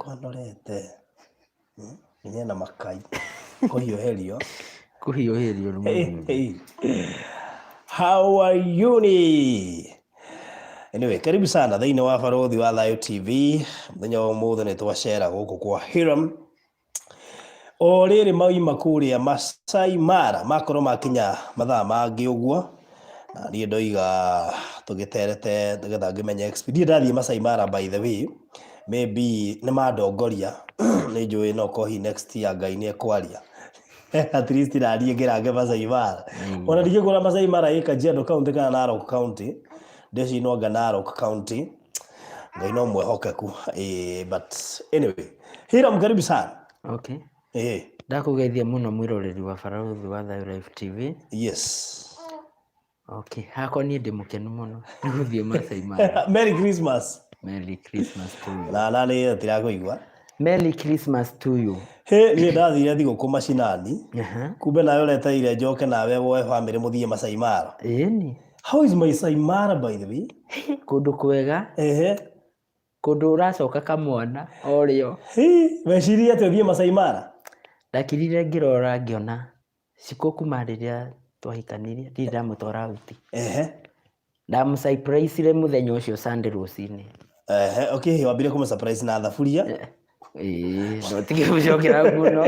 Ndikwanorete. Nginya na makai. Kũhiũhĩrio. Kũhiũhĩrio nĩ Hey, mũthuri. hey. How are you ni? Anyway, karibu sana thĩinĩ wa Barũthi wa Thayũ TV. Mũthenya wa ũmũthĩ nĩ twacera gũkũ kwa Hiram. O rĩrĩ maima kũrĩa Masai Mara makorwo makinya mathaa mangĩ ũguo na niĩ ndoiga tũgĩterete nĩgetha ngĩmenye experience. Ndirĩ ndathiĩ Masai Mara by the way, maybe nĩ mandongoria nĩ njũĩ no korwo hihi next year Ngai nĩ ekwaria at least naniĩ ngĩrange Masai Mara. Ona ndingĩkũra Masai Mara ĩ Kajiado County kana Narok County, ndĩciria no anga Narok County. Ngai no mwehokeku eh, but anyway, Hiram karibu sana. Okay. Eh, Ndakũgeithia mũno mwĩroreri wa Barũthi wa Thayũ Live TV. yes. Okay, hakwa niĩ ndĩ mũkenu mũno nĩ gũthiĩ Masai Mara. Merry Christmas. Merry Christmas to you. Na na nĩ tirakũigua. Merry Christmas to you. Hĩ, niĩ ndathire thigũkũ macinani. Aha. Kumbe nawe ũretereire njoke nawe woe bamĩrĩ mũthiĩ Masai Mara. Ĩni. How is Masai Mara by the way? Kũndũ kwega, Ehe. kũndũ ũracoka kamwana o rĩo. Hĩ, wecirie atĩ ũthiĩ Masai Mara? Ndakirire ngĩrora ngĩona Shiko kuma rĩrĩa twahikanirie ndirĩ ndamũtwara out. Ehe. Ndamũsurprise mũthenya ũcio Sunday rũcinĩ. Ehe, okay, wambire kũmũ surprise na thaburia. Ĩĩ, no tige gũcokera mũno.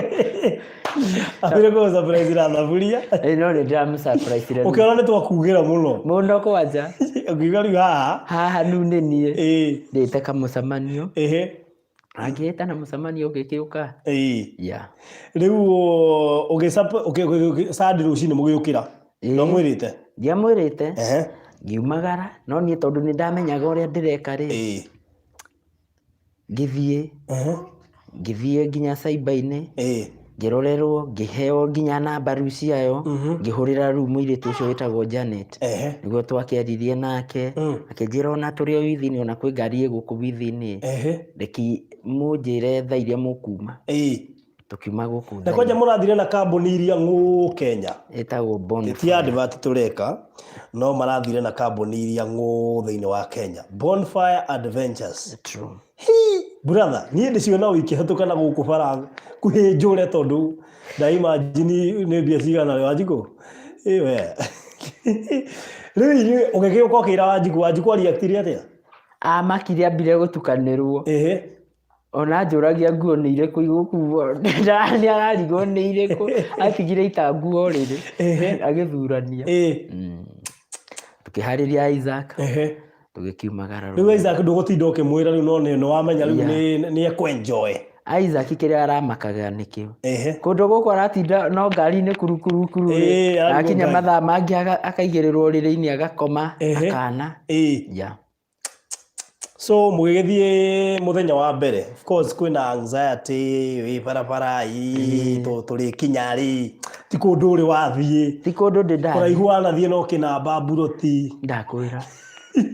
Ambire kũmũ surprise na thaburia. Ĩĩ, no nĩ ndĩramũsurprise Ũkĩona nĩ twakugĩra mũno. mũno kwanja. Ũkiuga rĩu haha. Haha nu nĩ niĩ. Ĩĩ. Ndĩte kamũcemanio. Ehe. Angĩĩtana mũcemanio ũgĩkĩũka. Ĩĩ. Yeah. Rĩu ũgĩ Sunday rũcinĩ mũgĩũkĩra. Ĩĩ. Ndwamwĩrĩte? Ndiamwĩrĩte. Ehe. Ngiumagara, no niĩ tondũ nĩ ndamenyaga ũrĩa ndĩreka rĩ. Ĩĩ. Ngĩthiĩ. Ehe. Ngĩthiĩ nginya cyber-inĩ. Ĩĩ. Ngĩrorerwo, ngĩheo nginya namba rĩu ciayo, ngĩhũrĩra rĩu mũirĩtu ũcio wĩtagwo Janet. Ehe. Nĩguo twakĩaririe nake, akĩnjĩra ona tũrĩ o within ona kwĩ ngari ĩ gũkũ within Ehe. reki mũnjĩre thaa iria mũkuma. Ĩĩ. Tũkiuma gũkũ Na thaa kwanja mũrathire na kambuni iria ng'ũ Kenya. ĩtagwo Bonfire. Ti advert tũreka, no marathire na kambuni iria ng'ũ thĩinĩ wa Kenya. Bonfire Adventures. True. Hi, brother, niĩ ndĩciona o ikĩhetũka na gũkũ bara kuhĩ njũre tondũ nda imagine nĩ mbia cigana rĩ Wanjikũ? Ĩ we. Rĩu inyuĩ ũgĩgĩũka ũkĩra Wanjikũ, Wanjikũ ariaktire atĩa? Amakire ambire gũtukanĩrwo. Ĩhĩ. Ona anjũragia nguo nĩ irĩkũ igũkuo. Nĩ ararigwo nĩ irĩkũ. Atigire ita nguo rĩrĩ. Ĩhĩ. Agĩthurania. Ĩ. Tũkĩharĩria Isaac. Ehe. Tũgĩkiumagara Rĩu Isaac ndũgũtinda ũkĩmwĩra rĩu no nĩ wamenya rĩu nĩ ekũ-enjoy. Isaac kĩrĩa aramakaga nĩkĩo. Ehe. Kũndũ gũkũ aratinda no ngari-inĩ kurukuru kuru. Ĩĩ, ararigwo Akinya ngari. mathaa mangĩ akaigĩrĩrwo ũrĩrĩ-inĩ agakoma Ehe. akana. Ĩĩ. Yeah. So mũgĩgĩthiĩ mũthenya wa mbere, of course kwĩna anxiety, wĩ barabara ĩ, tũrĩkinya rĩ, ti kũndũ ũrĩ wathiĩ. Ti kũndũ ndĩ ndathiĩ. Kũraihu wanathiĩ no kĩnamba mburoti. Ndakwĩra.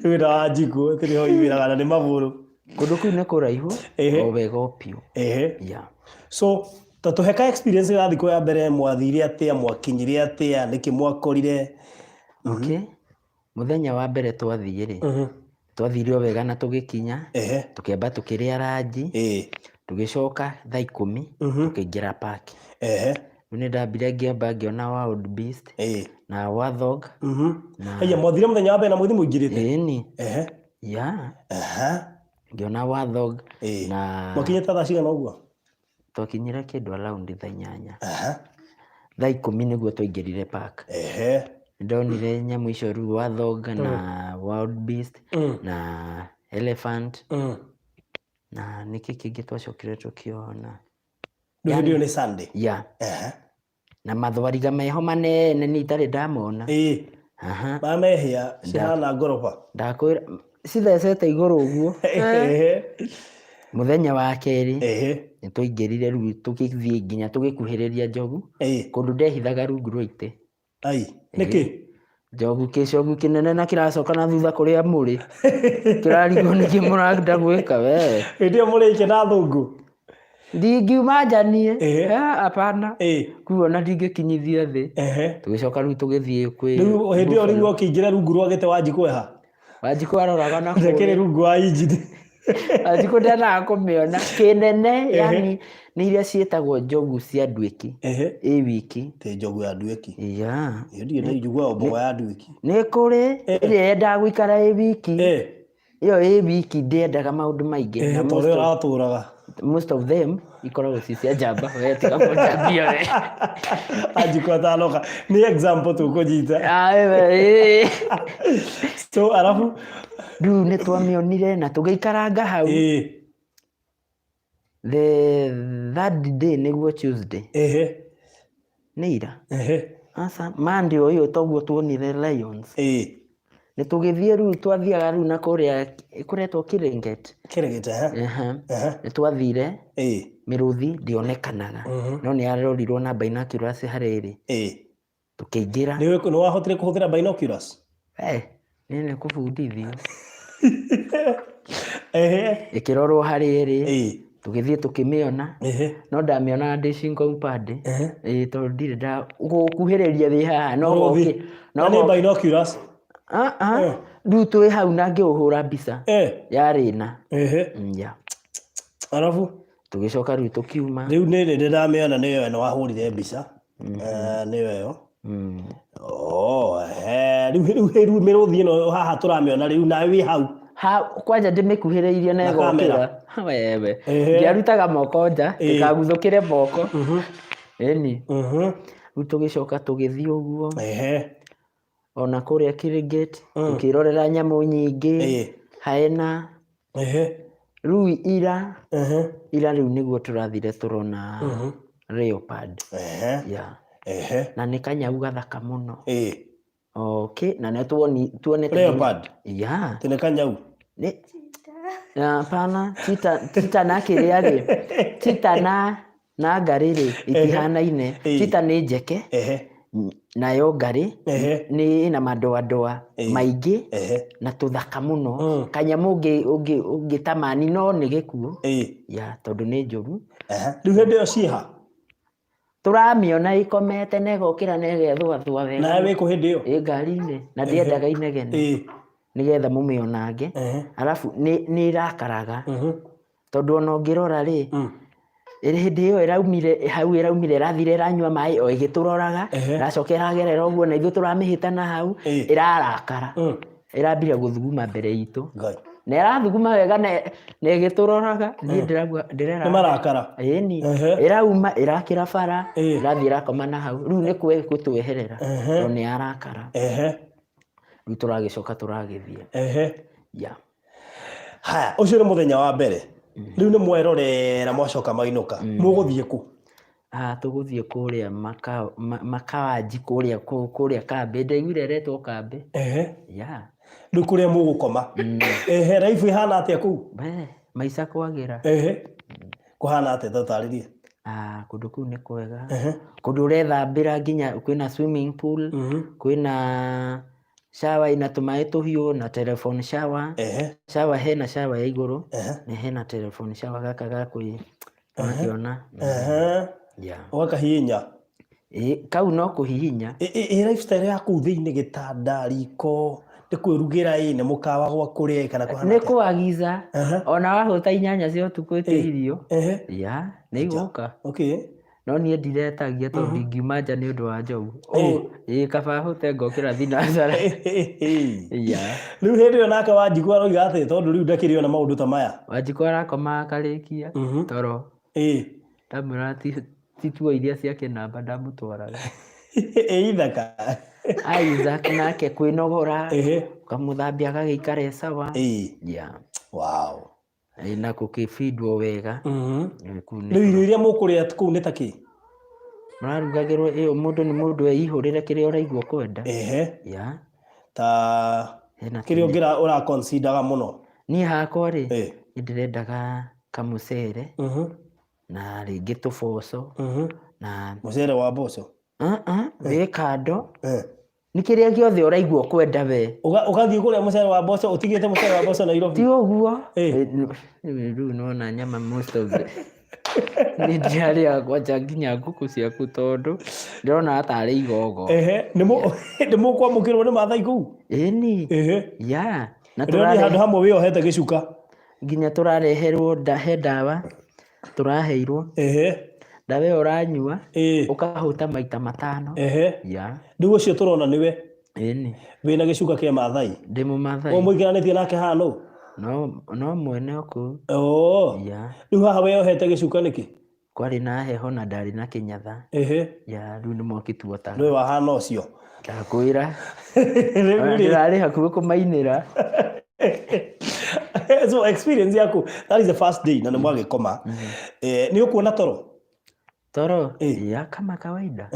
Wĩra wa Wanjikũ, tũrĩ ho imĩraga na nĩ magũrũ. Kũndũ kũu nĩ kũraihu Ehe. o wega o biũ. Ehe. Yeah. So ta tũhe ka experience ya thikũ ya mbere mwathire atĩa, mwakinyire atĩa, nĩkĩ mwakorire? Okay. Mũthenya wa mbere twathiĩ rĩ, twathire o wega na tũgĩkinya, Ehe. tũkĩamba tũkĩrĩa ranji, Ĩĩ. tũgĩcoka thaa ikũmi, tũkĩingĩra park. Ehe. Rĩu nĩ ndambire ngĩamba ngĩona wild beast Ĩĩ. na warthog na Aya mwathire mũthenya wa mbere na mũgĩthiĩ mũingĩrĩte? Ĩni. Ehe. Yeah. Aha. Ngĩona warthog Ĩĩ. na Mwakinyĩte thaa cigana ũguo? Twakinyire kĩndũ around thaa 8. Aha. Thaa 10 nĩguo twaingĩrire park. Ehe. Ndonire nyamũ icio rĩu warthog na wild beast na elephant na nĩkĩ kĩngĩ twacokire tũkĩona. Rĩu hĩndĩ ĩyo nĩ Sunday? Yeah. Ehe. Na mathwariga meho manene niĩ itarĩ ndamona. Ĩĩ. Aha. Maya mehĩa cihana ngoroba. Ndakwĩra cithecete igũrũ ũguo. Ehe. Mũthenya wa kerĩ Ehe. nĩ twaingĩrire rĩu tũgĩthiĩ nginya tũgĩkuhĩrĩria njogu Ĩĩ. kũndũ ndehithaga rungu rwa itĩ. Ai, nĩkĩ? Njogu kĩcogu kĩnene na kĩracoka na thutha kũrĩa mũrĩ. Kĩrarigwo nĩkĩ mũrenda gwĩka we. Hĩndĩ ĩyo mũrĩke na thũngũ. Ndingiuma nja niĩ. Ĩĩ. Eh, hapana. Ĩĩ. Kũu ona ndingĩkinyithia thĩ. Ehe. Tũgĩcoka rĩu tũgĩthiĩ kwĩ Rĩu hĩndĩ ĩyo rĩu Buffalo. ũkĩingĩra rungu rwa gĩtĩ Wanjikũ eha? Wanjikũ aroraga na Ndekĩrĩ kũrĩa. rungu wa injini. Wanjikũ ndenaga kũmĩona kĩnene, yani nĩ iria ciĩtagwo njogu cia nduĩki. Ĩ wiki. Tä njogu ya nduĩki? Yeah. Ĩyo ndirĩ ndaiguaga mbogo ya nduĩki. Nĩ kũrĩ ĩrĩa yendaga gũikara ĩ wiki. Ĩyo ĩ wiki ndĩendaga maũndũ maingĩ. Na Ta most ũrĩa of, ũratũraga. Most of them ikoragwo ci cia njamba. We tiga kũnjambia we. Anjikũ atanoka nĩ example tũkũnyita. Ah, we, ĩ. So arabu? Rĩu nĩ twamĩonire na tũgĩikaranga hau. The third day, nĩguo Tuesday, nĩ ira, aca, Monday o ĩyo toguo tuonire lions. Nĩ tũgĩthiĩ rĩu, twathiaga rĩu na kũrĩa kũretwo Kĩrĩnget. Kĩrĩgĩte he? Ehe. Nĩ twathire, mĩrũthi ndĩonekanaga, no nĩ yarorirwo na binoculars harĩa ĩrĩ. Tũkĩingĩra. Nĩ wahotire kũhũthĩra binoculars? Eh, niĩ nĩ kũbundithio. Ĩkĩrorwo harĩa ĩrĩ. Tũgĩthiĩ tũkĩmĩona. No ndamĩonaga ndĩ shingo upande. Ĩĩ, tondũ ndirĩ nda gũkuhĩrĩria wĩ haha no Mũrũthi. goke Na nĩ binoculars? Ah, ah. Rĩu twĩ hau na ngĩũhũra mbica yarĩ na yeah. Arabu? Tũgĩcoka rĩu tũkiuma. Rĩu nĩ nĩ ndamĩona, nĩyo ĩno wahũrire mbica. Nĩyo ĩyo. Oh, ehe. Rĩu mĩrũthi ĩno haha tũramĩona rĩu nawe wĩ hau. Ha kwanja ndĩmĩkuhĩrĩirie na Na ĩgokĩra. kamera. Wewe, ndiarutaga moko nja ndĩkaguthũkĩre moko. Ĩni. Rĩu tũgĩcoka tũgĩthiĩ ũguo ona kũrĩa Kĩrĩngĩt, tũkĩrorera nyamũ nyingĩ, hyena. Rĩu ira, ira rĩu nĩguo tũrathire tũrona leopard. Yeah. Na nĩ kanyau gathaka mũno. Okay, na nĩ tuonete Leopard? Yeah. Tĩ nĩ kanyau? Nĩ hapana, cheetah na kĩrĩa rĩ, cheetah na ngarĩ rĩ, itihanaine. Cheetah nĩ njeke, nayo ngarĩ nĩ ĩna madoadoa maingĩ na tũthaka mũno. Kanyamũ ũngĩtamani no nĩ gĩkuũ. Yeah, tondũ nĩ njũru. Rĩu hĩndĩ ĩyo ciĩha? Tũramĩona ĩkomete na ĩgokĩra na ĩgethũathũa wega. Nawe wĩ kũ hĩndĩ ĩyo? Ĩ ngari-inĩ na ndĩendaga inegene. Nĩgetha mũmĩonange. Arabu nĩ ĩrakaraga. Tondũ ona ũngĩrora rĩ, ĩrĩ hĩndĩ ĩyo ĩraumire hau, ĩraumire ĩrathire ĩranyua maĩ o ĩgĩtũroraga, ĩracoka ĩragerera ũguo na ithuĩ tũramĩhĩta na hau, ĩrarakara. Ĩrambire gũthuguma mbere itũ. Ngai. Na ĩrathuguma wega na ĩgĩtũroraga. Niĩ ndĩrauga ndĩrera. Nĩ marakara. Ĩni. Ĩrauma ĩrakĩra bara, ĩrathiĩ ĩrakoma na hau. Rĩu nĩ gũtweherera tondũ nĩ yarakara. Rĩu tũragĩcoka tũragĩthiĩ. Yeah. Haya, ũcio nĩ mũthenya wa mbere. Rĩu nĩ mwerorera mwacoka mainũka. Mũgũthiĩ kũ? Ah, tũgũthiĩ kũrĩa Makawanji kũrĩa kũrĩa kambĩ. Ndaiguire ĩretwo kambĩ. Yeah. Rĩu kũrĩa mũgũkoma. Life ĩhana atĩa kũu? We, maica kwagĩra. Kũhana atĩa, tatarĩrie? Ah, kũndũ kũu nĩ kwega. Kũndũ ũrethambĩra nginya kwĩna swimming pool, kwĩna shower ĩna tũmaĩ tũhiũ na telephone shower. Shower, hena shower ya igũrũ na hena telephone shower gaka ga kwĩ ũrakĩona. Yeah. Ũgakahihinya? Ĩ, kau no kũhihinya. Ĩ lifestyle ya kũu thĩinĩ, gĩtanda, riko, nĩ kwĩrugĩra, ĩ nĩ mũkawa gwa kũrĩa, ĩ kana kũhana Nĩ atĩa? kũagiza. Ona wahũta 8 cia ũtukũ ĩtia irio. Yeah, nĩ igũka. No niĩ ndiretagia tondũ ndingiuma nja nĩ ũndũ wa njogu. Ĩ kaba hũte ngokĩra thinacara. Yeah. Rĩu hĩndĩ ĩyo nake Wanjikũ aroiga atĩ tondũ rĩu ndakĩrĩ ona maũndũ ta maya? Wanjikũ arakoma akarĩkia toro. Ndamwĩra ti tuo iria cia kĩnamba ndamũtwaraga. Ĩ ithaka? Isaac nake kwĩnogora, ũkamũthambia agagĩikara e sawa. Yeah. Wow. Ĩ, na gũkĩbindwo wega. Ĩ, kũu nĩ Rĩu irio iria mũkũrĩa kũu nĩ ta kĩ? Mararugagĩrwo ĩyo mũndũ nĩ mũndũ eihũrĩre kĩrĩa ũraigua kwenda. Yeah. Ta Hena kĩrĩa ũngĩra ũraconsideraga mũno? Niĩ hakwa rĩ, nĩ ndĩrendaga kamũcere na rĩngĩ tũboco na Mũcere wa mboco? Wĩ kando. Nĩ kĩrĩa gĩothe ũraigua ũkwenda we. Ũgathiĩ kũrĩa mũcere wa mboco ũtigĩte mũcere wa mboco Nairobi? Ti ũguo. Rĩu nĩwona nyama most of the nĩ ndirarĩaga kwanja nginya ngũkũ ciaku tondũ ndĩrona tarĩ igogo. Nĩ mũkwamũkĩrwo nĩ Maathai kũu? Ĩni. Yeah. Na Ndĩronire handũ hamwe wĩyohete gĩcuka. Nginya tũrareherwo he ndawa tũraheirwo. Ndawa ĩyo ũranyua ũkahũta maita 5. Ya. Rĩu ũcio tũrona nĩwe? Ĩni. Wĩna gĩcuka kĩa Maathai? Ndĩ Mũmaathai. Mũikaranĩtie nake haha nũ? No mwene o kũu. Ya. Rĩu haha weyohete gĩcuka nĩkĩ? Kwarĩ na heho na ndarĩ na kĩnyatha. Ya, rĩu nĩ mwaki tuotaga. Nĩwe wahana ũcio? Ndakwĩra. Ndĩrarĩ hakuhĩ kũmainĩra. So experience yaku, that is the first day na nĩ mwagĩkoma. Nĩ ũkuona toro? Toro? Ya, kama kawaida.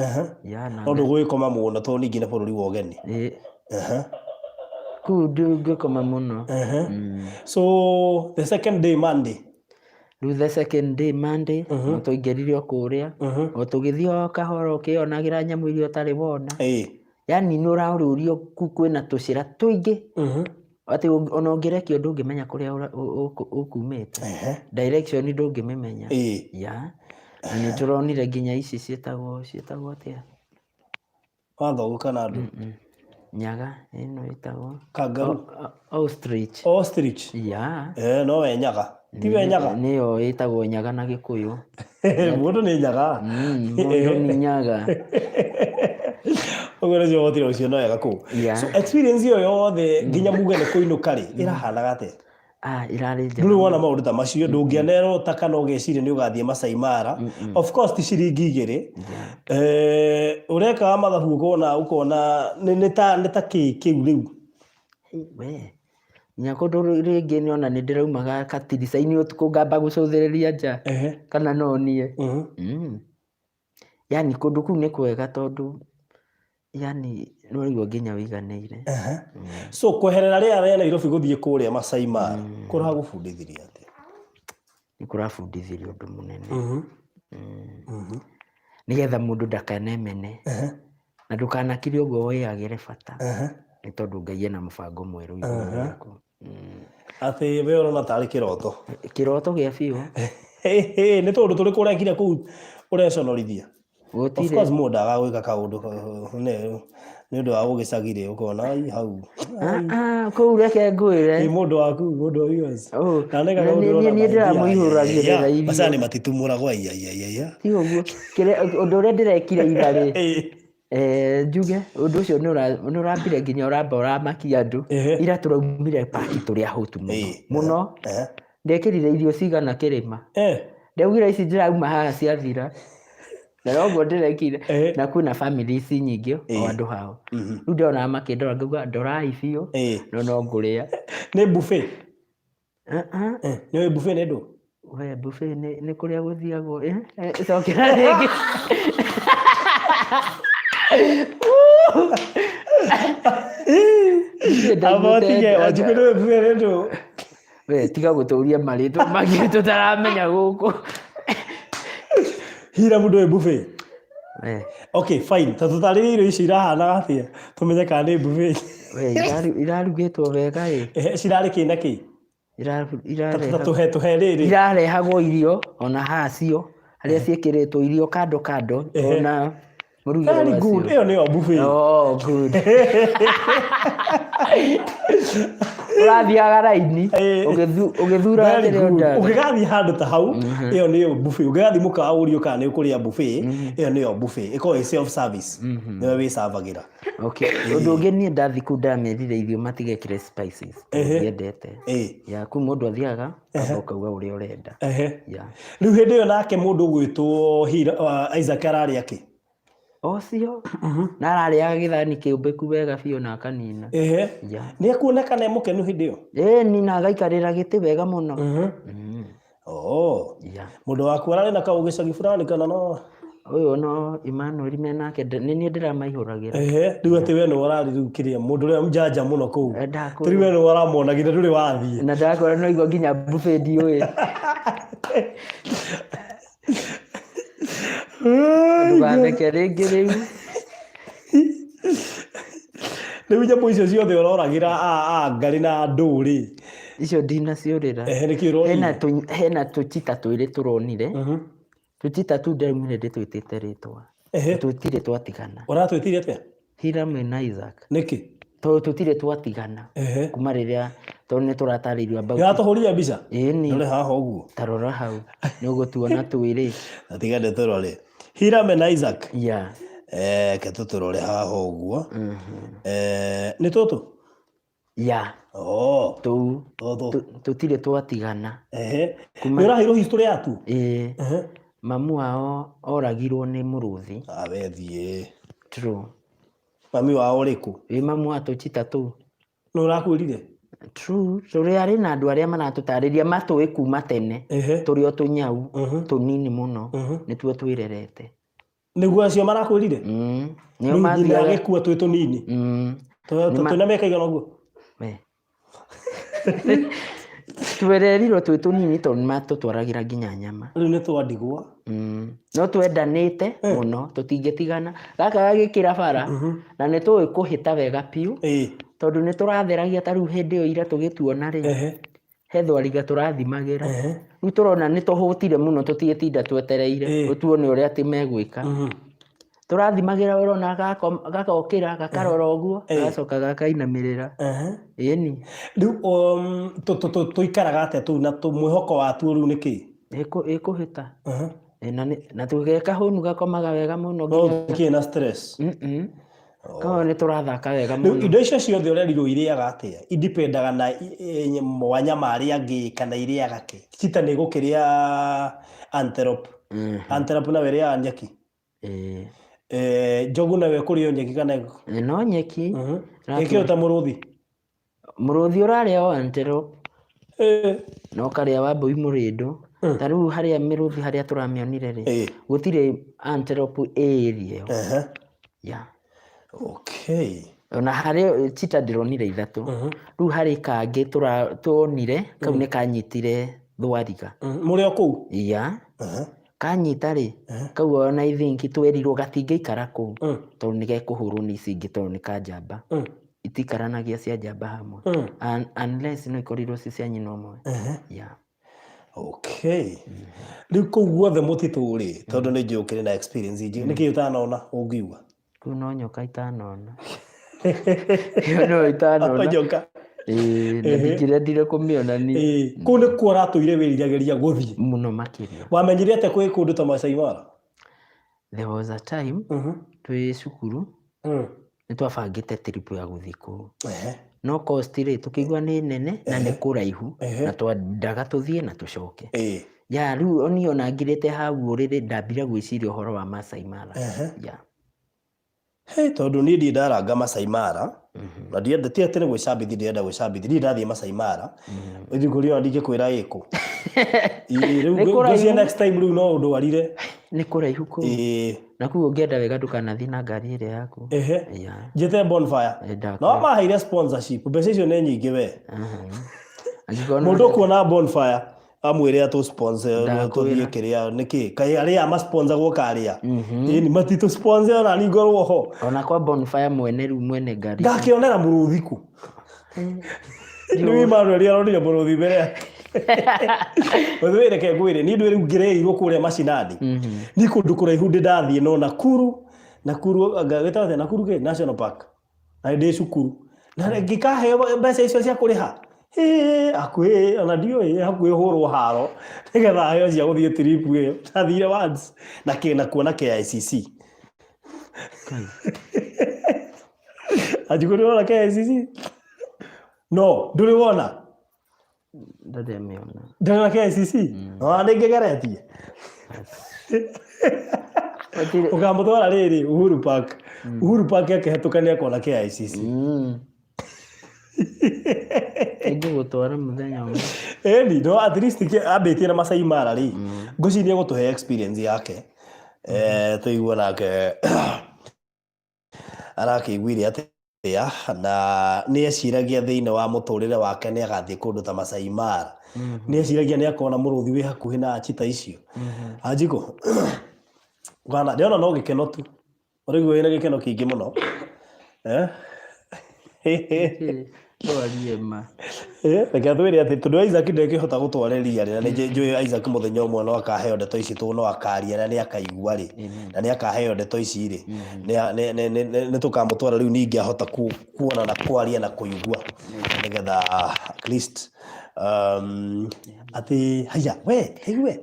Ya, na No ndũgũgĩkoma mũno tondũ ningĩ nĩ bũrũri wa ũgeni. Kũu ndũngĩkoma mũno. So the second day, Monday. Rĩu the second day, Monday, no twaingĩrire o kũrĩa. O tũgĩthiĩ o kahora ũkĩonagĩra nyamũ iria ũtarĩ wona. Yani nĩ ũrarũrio kwĩna tũcĩra tũingĩ. Atĩ ona ũngĩrekio ndũngĩmenya kũrĩa ũkumĩte. Direction ndũngĩmĩmenya. Ya. Na nĩ tũronire nginya ici ciĩtagwo atĩa? Wathogu kana andũ? Nyaga ĩno ĩtagwo Kangaroo. Ostrich. Ostrich. Ya. No we nyaga. Ti we nyaga. Nĩyo ĩtagwo nyaga na Gĩkũyũ. Mũndũ nĩ nyaga. Mũndũ nĩ nyaga. Ũguo nĩcio ũhotire gũciona wega kũu. So experience ĩyo yothe nginya muge nĩ kũinũka rĩ, ĩrahanaga atĩa? Ĩrarĩ njega. Ndũrĩ wona maũndũ ta macio, ndũngĩanerwo ta kana ũgeciria nĩ ũgathiĩ Masai Mara. Of course ti ciringi 2. Ũrekaga mathabu ũkona nĩ ta kĩ kĩu rĩu. We. Nginya kũndũ rĩngĩ nĩ ona nĩ ndĩraumaga katirica-inĩ ũtukũ ngamba gũcũthĩrĩria nja kana no niĩ. Yani kũndũ kũu nĩ kwega tondũ yani nĩ ũraigua nginya ũiganĩire. So kweherera rĩera rĩa Nairobi gũthiĩ kũrĩa Masai Mara kũragũbundithirie atĩa? Nĩ kũrabundithirie ũndũ mũnene. Nĩgetha mũndũ ndakanemene na ndũkanakire ũguo wĩyagĩre bata. Nĩ tondũ Ngai ena mũbango mwerũ igũrũ rĩaku. Atĩ we ũrona tarĩ kĩroto. Kĩroto gĩa biũ. Nĩ tondũ tũrĩkũ ũrekire kũu ũreconorithia? Gũtirĩ. Of course mũndũ ndaga gwĩka kaũndũ nĩ ũndũ wa gũgĩcagi rĩ ũkona ai hau. Kũu reke ngwĩre. Ĩ mũndũ waku, mũndũ wa US. Na nĩ kaũndũ ũrona niĩ ndĩramũihũragia ndĩra irio. Macani matitumũragwo ai ai ai ai. Ti ũguo. Ũndũ ũrĩa ndĩrekire ira rĩ. Njuge ũndũ ũcio nĩ ũrambire nginya ũramba ũramakia andũ. Ira tũraumire paki tũrĩ ahũtu mũno. Mũno. Ndekĩrire irio cigana kĩrĩma. Ndaugire ici ndĩrauma haha ciathira. Na noguo ndĩrekire. Na kwĩna family ici nyingĩ o andũ hao. Rĩu ndĩrona makĩndora ngauga ndorai biũ no no ngũrĩa. Nĩ buffet? Nĩ ũĩ buffet nĩ ndũ? We buffet nĩ kũrĩa gũthiagwo. Cokera rĩngĩ. Abotige, wanjikũ nĩ ũĩ buffet nĩ ndũ? We tiga gũtũria marĩtwa mangĩ tũtaramenya gũkũ. Hira mũndũ ũyũ buffet. Okay, fine. Ta tũtarĩrie irio ici irahanaga atĩa tũmenye kana nĩ buffet. We irarugĩtwo wega ĩ. Cirarĩ kĩ na kĩ? Ta tũhe rĩrĩ. Irarehagwo irio ona haha cio harĩa ciĩkĩrĩtwo irio kando kando ona mũrugĩre Very good. wacio. Ĩyo nĩyo buffet. Oh, good. Ũrathiaga raini ũgĩthura Very kĩrĩa good. ũndaga. Ũngĩgathiĩ handũ ta hau ĩyo nĩyo buffet. Ũngĩgathiĩ mũkawa ũrio kana nĩ ũkũrĩa buffet, ĩyo nĩyo buffet. Ĩkoragwo ĩ self service. Nĩwe wĩcabagĩra. Okay. Ũndũ ũngĩ niĩ ndathiĩ kũu ndamerire irio matigekĩre spices. Ndiendete. Ya kũu mũndũ athiaga kamba ũkauga ũrĩa ũrenda. Ya. Rĩu hĩndĩ ĩyo nake mũndũ ũgwĩtwo Isaac ararĩa kĩ? Ocio. Na ararĩaga gĩthani kĩũmbĩku wega biũ na akanina. Ya. Nĩ ekuonekana e mũkenu hĩndĩ ĩyo? Ĩni na agaikarĩra gĩtĩ wega mũno. Ya. Mũndũ waku ararĩ na kaũ gĩcagi fulani kana no? Ũyũ no Emmanuel menake nĩ niĩ ndĩramaihũragĩra. Rĩu atĩ we nĩwe ũrarĩ rĩu kĩrĩa mũndũ ũrĩa njanja mũno kũu. Rĩu we nĩwe ũramonagĩra ndũrĩ wathiĩ. Na ndakora no igua nginya buffet ndiũĩ. Ndũgatheke rĩngĩ rĩu. Rĩu nyamũ icio ciothe ũroragĩra ngarĩ na ndũ rĩ. Icio ndinaciũrĩra. Nĩkĩ ũronire? Hena tũchita twĩrĩ tũronire. Tũchita tũu ndaumire ndĩtwĩtĩte rĩtwa. Tũtirĩ twatigana. Ũratwĩtire atĩa? Hiram na Isaac. Nĩkĩ? Tondũ tũtirĩ twatigana. Kuma rĩrĩa Tondũ nĩ tũratarĩirio about Nĩ ũratũhũrire mbica? Ĩni. Ndore haha ũguo. Ta rora hau. Nĩ ũgũtuona twĩrĩ. Na tiga ndĩtũrore. Hiram and Isaac. Yeah. Eh, ke tũtũrore haha ũguo. Eh, nĩ tũtũ? Yeah. Oh. Tũu. Tũtũ. Tũtirĩ twatigana. Ehe. Kuma- Nĩ ũraheirwo history yatu? Ĩĩ. Ehe. Mamu wao oragirwo nĩ mũrũthi. Awe thiĩ. True. Mami wao ũrĩkũ? Ĩ mamu wa tũchita tũu. Nĩ ũrakwĩrire? True. Tũrĩ arĩ na andũ arĩa maratũtarĩria matũĩ kuma tene. Ehe. Tũrĩ o tũnyau tũnini mũno. Nĩtuo twĩrerete. Nĩguo acio marakwĩrire? Nĩo Rĩu nyina mathiaga. agĩkua twĩ tũnini. Twĩna mĩaka igana ũguo? We. Twererirwo twĩ tũnini tondũ nĩ matũtwaragĩra nginya nyama. Rĩu nĩ twandigwa. No twendanĩte mũno tũtingĩtigana. Gaka gagĩkĩra bara na nĩ tũĩ kũhĩta wega biũ tondũ nĩ tũratheragia ta rĩu hĩndĩ ĩyo ira tũgĩtuona rĩ he thwariga tũrathimagĩra. Rĩu tũrona nĩ tũhũtire mũno tũtigĩtinda twetereire tũtuone ũrĩa atĩ megwĩka. Tũrathimagĩra ũrona gakokĩra gakarora ũguo gagacoka gakainamĩrĩra. Ĩni. Rĩu tũikaraga atĩa tũu na mwĩhoko watuo rĩu nĩ kĩĩ? Ĩkũhĩta. Na tũgeka hũnu gakomaga wega mũno No nginya tũtikĩrĩ na stress. Koguo nĩ tũrathaka wega Rĩu mũno. indo icio ciothe ũrerirwo irĩaga atĩa? Indipendaga na wanyama arĩa angĩ kana irĩaga kĩ? Cheetah nĩ ĩgũkĩrĩa antelope. Antelope nayo ĩrĩaga nyeki. Njogu nayo ĩkũrĩo nyeki kana No nyeki. Ĩkĩo ta mũrũthi. Mũrũthi ũrarĩa o antelope. Na ũkarĩa wambũi mũrĩndũ. Ta rĩu harĩa mĩrũthi harĩa tũramĩonire rĩ, gũtirĩ antelope ĩ area ĩyo. Yeah. Okay. Ona harĩ cheetah ndĩronire ithatũ. Rĩu harĩ kangĩ tuonire kau nĩ kanyitire thwariga. Mũrĩ o kũu? Yeah. Kanyita rĩ, kau ona I think twerirwo gatingĩikara kũu tondũ nĩ gekũhũrwo nĩ ici ingĩ tondũ nĩ ka njamba. Itikaranagia cia njamba hamwe. Unless no ikorirwo ci cia nyina ũmwe. Yeah. Okay. Rĩu kũu guothe mũtitũ rĩ, tondũ nĩ njũĩ ũkĩrĩ na experience njega, nĩkĩ ũtanona ũngiuga? Kũu no nyoka itanona. Ĩyo no itanona. Nyoka. Ĩĩ, na ndingĩrendire kũmĩona niĩ. Kũu nĩkuo ũratũire wĩriragĩria gũthiĩ? Mũno makĩria. Wamenyire atĩa kwĩ kũndũ ta Masai Mara? There was a time twĩ cukuru nĩ twabangĩte trip ya gũthiĩ kũu. No cost rĩ tũkĩigua nĩ nene na nĩ kũraihu na twendaga tũthiĩ na tũcoke. Ya rĩu niĩ ona ngirĩte hau ũrĩrĩ ndambire gwĩciria ũhoro wa Masai Mara. Yeah. Hey, tondũ niĩ ndirĩ ndaranga Masai Mara na ndienda ti atĩ nĩ gwĩcambithia ndĩrenda gwĩcambithia ndirĩ ndathiĩ Masai Mara ngũria ona ndingĩkwĩra ĩkũ. Rĩu Nĩ ngwĩciria kũraihu. next time rĩu no ũndwarire. Nĩ kũraihu kũu. Na kũu ũngĩenda wega ndũkanathiĩ na ngari ĩrĩa yaku. Yeah. Njĩte Bonfire. Ndakwĩra. No maheire sponsorship mbeca icio nĩ nyingĩ we. Angĩkorwo no Mũndũ ũkuona Bonfire amwĩre atũ sponsor Ndakwĩra. tũthiĩ kĩrĩa nĩkĩ kaĩ arĩa masponsagwo karĩa. Ĩni matitũ sponsor ona niĩ ngorwo ho. Ona kwa Bonfire mwene rĩu mwene ngari. Ngakĩonera mũrũthi kũ? Rĩu Emmanuel aronire mũrũthi mbere yake. By reke ngwĩre niĩ ndũĩ rĩu ngĩrĩirwo kũrĩa macinani. Niĩ kũndũ kũraihu ndĩ ndathiĩ no Nakuru, Nakuru anga gĩtagwo atĩa Nakuru kĩ National Park. Na ndĩ cukuru. Na ngĩkaheo mbeca icio cia kũrĩha. Hĩ, hakuhĩ ona ndiũĩ hakuhĩ hũrwo haro nĩgetha heo cia gũthiĩ trip ĩyo. Ndathire once na kĩ na kuona KICC. Anjikũ nĩ wona KICC? No, ndũrĩ wona? Ndarĩ amĩona. Ndũrĩ na KICC? Ona nĩ ngĩgeretie. Ũkamũtwara rĩrĩ Uhuru Park. Uhuru Park akĩhetũka nĩ akona KICC. Nĩngũgũtwara mũthenya ũmwe. Ĩni, no at least ambĩtie na Masai Mara rĩ, ngwĩciria gũtũhe experience yake. Tũigue nake arakĩiguire atĩa na nĩ eciragia thĩinĩ wa mũtũrĩre wake nĩ agathiĩ kũndũ ta Masai Mara. Nĩ eciragia nĩ akona mũrũthi wĩ hakuhĩ na cheetah icio. Anjikũ, bana ndĩrona no gĩkeno tu. Ũraigua wĩna gĩkeno kĩingĩ mũno. Eh? Twarie ma. Reke atwĩre atĩ tondũ Isaac ndekĩhota gũtwarĩria rĩ, na nĩ njũĩ Isaac mũthenya ũmwe no akaheo ndeto ici tondũ no akaria na nĩ akaigua rĩ, na nĩ akaheo ndeto ici rĩ, nĩ tũkamũtwara rĩu ningĩ ahota kuona na kwaria na kũigua nĩgetha at least atĩ haya we igue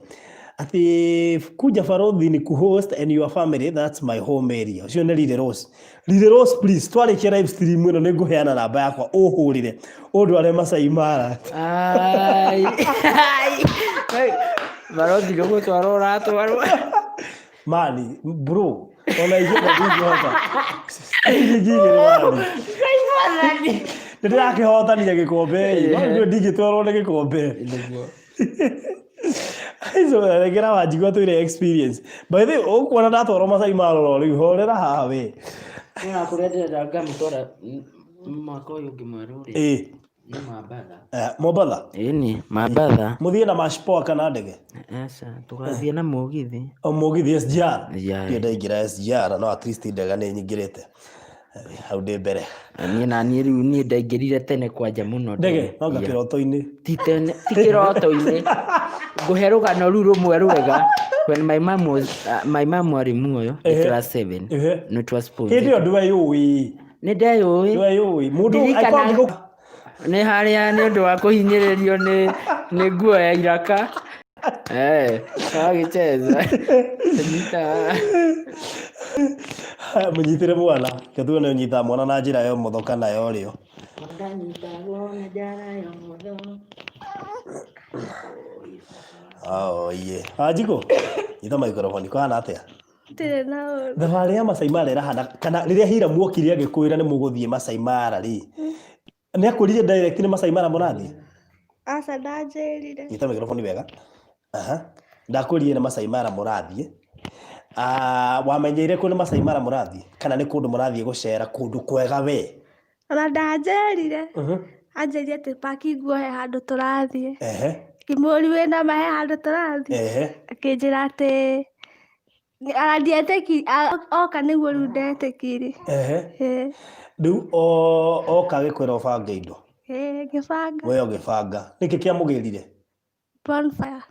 atĩ kuja Barothi ni kuhost and your family, that's my home area. Ũcio nĩ Lily Rose. Lily Rose, please, twarĩkia live stream ĩno nĩ ngũheana namba yakwa ũhũrĩre ũndware Masai Mara. Ai. Ai. Barothi nĩ gũtwarwo ũratwarwo. Mani bro, ona ingĩenda ndingĩhota ciringi igĩrĩ mani. Nĩ ndĩrakĩhotanire gĩkombe ĩ, no nĩ ndingĩtwarwo nĩ gĩkombe. Nĩguo. Icio rekera Wanjikũ atwĩre experience. By the way, ũkuona ndatwarwo Masai Mara oro rĩu, horera haha we. Ona kũrĩa ndĩrenda ngamũtwara mwaka ũyũ ũngĩ mwerũ rĩ. Nĩ Mambatha. Mombatha? Ĩni, Mambatha. Mũthiĩ na mashpoa kana ndege? Aca, tũgathiĩ na mũgithi. O mũgithi SGR? Yeah. Ndiĩ ndaingĩra SGR, no at least ndege nĩ nyingĩrĩte. Hau ndĩ mbere. Niĩ na niĩ rĩu niĩ ndaingĩrire tene kwanja mũno. Ndege, no nga kĩroto-inĩ. Ti tene, ti kĩroto-inĩ. Ngũhe rũgano rũu rũmwe rwega. When my mom was, my mom arĩ muoyo, nĩ class 7. Nĩ twa Hĩndĩ ĩyo ndweyũĩ. Nĩ ndeyũĩ. Ndweyũĩ. Mũndũ Ndirikana- angĩkorwo angĩgũ- Nĩ harĩa nĩ ũndũ wa kũhinyĩrĩrio nĩ nguo ya iraka. Agĩcheza. Nyita. Mũnyitĩre mwana. Reke tuone ũnyitaga mwana na njĩra ya ũmotho kana ya ũrĩo. Ndanyitagwo na njara ya ũmotho. Oye. Wanjikũ, nyita microphone, kũhana atĩa? Ndirĩ na ũru. Thabarĩ ya Masai Mara ĩrahana kana rĩrĩa Hiram okire agĩkwĩra nĩ mũgũthiĩ Masai Mara rĩ, nĩ akwĩrire direct nĩ Masai Mara mũrathiĩ? Aca ndanjĩrire. Nyita microphone wega. Aha. Ndakwĩrire nĩ Masai Mara mũrathiĩ. Ah, wamenyeire kũ nĩ Masai Mara mũrathiĩ? Kana nĩ kũndũ mũrathiĩ gũcera kũndũ kwega we? Ona ndanjĩrire. Anjĩrire atĩ paki nguo he handũ tũrathiĩ. Ngĩmũria wĩna ma he handũ tũrathiĩ? Akĩnjĩra atĩ ona ndietĩkirie, oka nĩguo rĩu ndetĩkirie. Rĩu oka agĩkwĩra ũbange indo? Ngĩbanga. We ũgĩbanga. Nĩkĩ kĩamũgĩrire? Bonfire.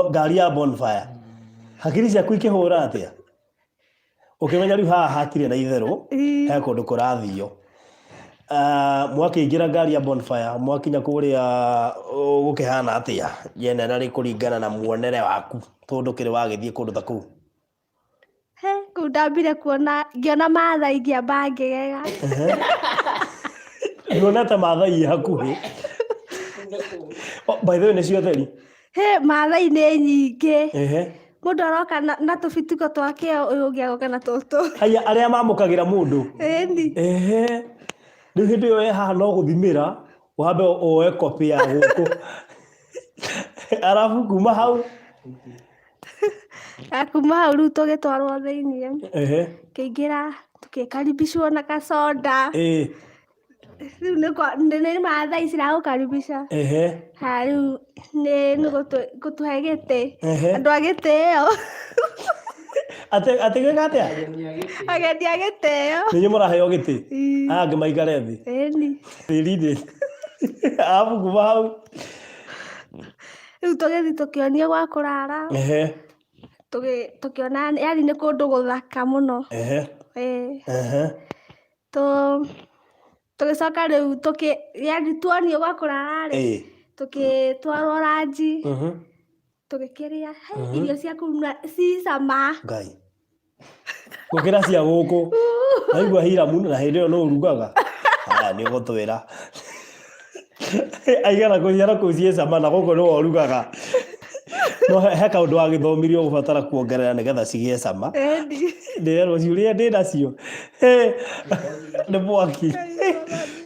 Ngari ya bonfire. Hakiri ciaku ikĩhũra atĩa? Ũkĩmenya rĩu haha hatirĩ na itherũ, he kũndũ kũrathio. Mwakĩingĩra ngari ya bonfire, mwakinya kũrĩa gũkĩhana atĩa? Generally kũringana na muonere waku, tondũ ndũkĩrĩ wagĩthiĩ kũndũ ta kũu. He, kũu ndambire kuona, ngĩona Maathai ngĩamba ngĩgega. Nduonete Maathai hakuhĩ. Oh, by the way, nĩcio theri. He, Maathai nĩ nyingĩ. Mũndũ aroka na tũbitiko twake, ũyũ ũngĩ agoka na tũtũ. Haya, arĩa mamũkagĩra mũndũ. Ĩni. Rĩu hĩndĩ ĩyo we haha no gũthimĩra, wambe woe copy ya gũkũ. Arabu kuma hau. Kuma hau rĩu tũgĩtwarwo thĩiniĩ. Tũkĩingĩra, tũkĩkaribicwo na kacoda. Rĩu nĩ Maathai ciragũkaribisha. Ha rĩu nĩ gũtũhe gĩtĩ. Andũ a gĩtĩo. Atĩ gwĩka atĩa? Ageni a gĩtĩo. Nĩ inyuĩ mũraheo gĩtĩ? Aya angĩ maikare thĩ. Ĩni. Tĩri-inĩ. Arabu kuma hau. Rĩu tũgĩthiĩ tũkĩonio gwa kũrara. Tũkĩona yani nĩ kũndũ gũthaka mũno. Tũgĩcoka rĩu yani tuonio gwa kũrara rĩ, tũgĩtwarwo ranji. Tũgĩkĩrĩa. He, irio cia kũu ci cama. Ngai. Gũkĩra cia gũkũ. Naigua Hiramu na hĩndĩ ĩyo nũ ũrugaga. Haya nĩ ũgũtwĩra. Aigana kũciara kũu ciĩ cama na gũkũ nĩwe ũrugaga. No he kaũndũ wagĩthomire ũgũbatara kuongerera nĩgetha cigĩe cama. Ĩni. Ndĩrerwo ciũria ndĩ nacio. Nĩ mwaki.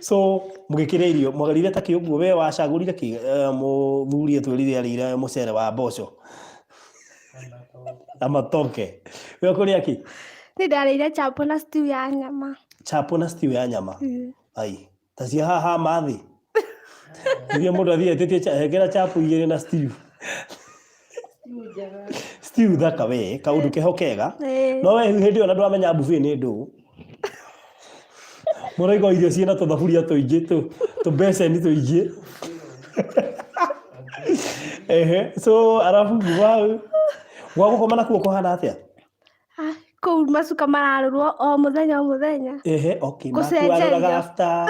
So mũgĩkĩrĩa irio, mwagerire ta kĩ ũguo, we wacagũrire kĩ, mũthuri atwĩrire arĩire mũcere wa mboco. Na matoke. We ũkũrĩa kĩ? Niĩ ndarĩire chapo na stew ya nyama. Chapo na stew ya nyama? Ai, ta cia haha mathi. Iria mũndũ athiĩ etĩtie hengera chapo igĩrĩ na stew. Stew thaka we, kaũndũ keho kega. No we hĩndĩ ĩyo na ndwamenya buffet nĩ ndũ. Mũraigua irio ciĩna tũthaburia tũingĩ Tũmbeceni tũingĩ. Ehe, so arabu kuma hau gwa gũkoma nakuo kũhana atĩa? Ah, kũu macuka mararũrwo o mũthenya o mũthenya. Ehe, okay, Gũcenjerio. makuarũraga after.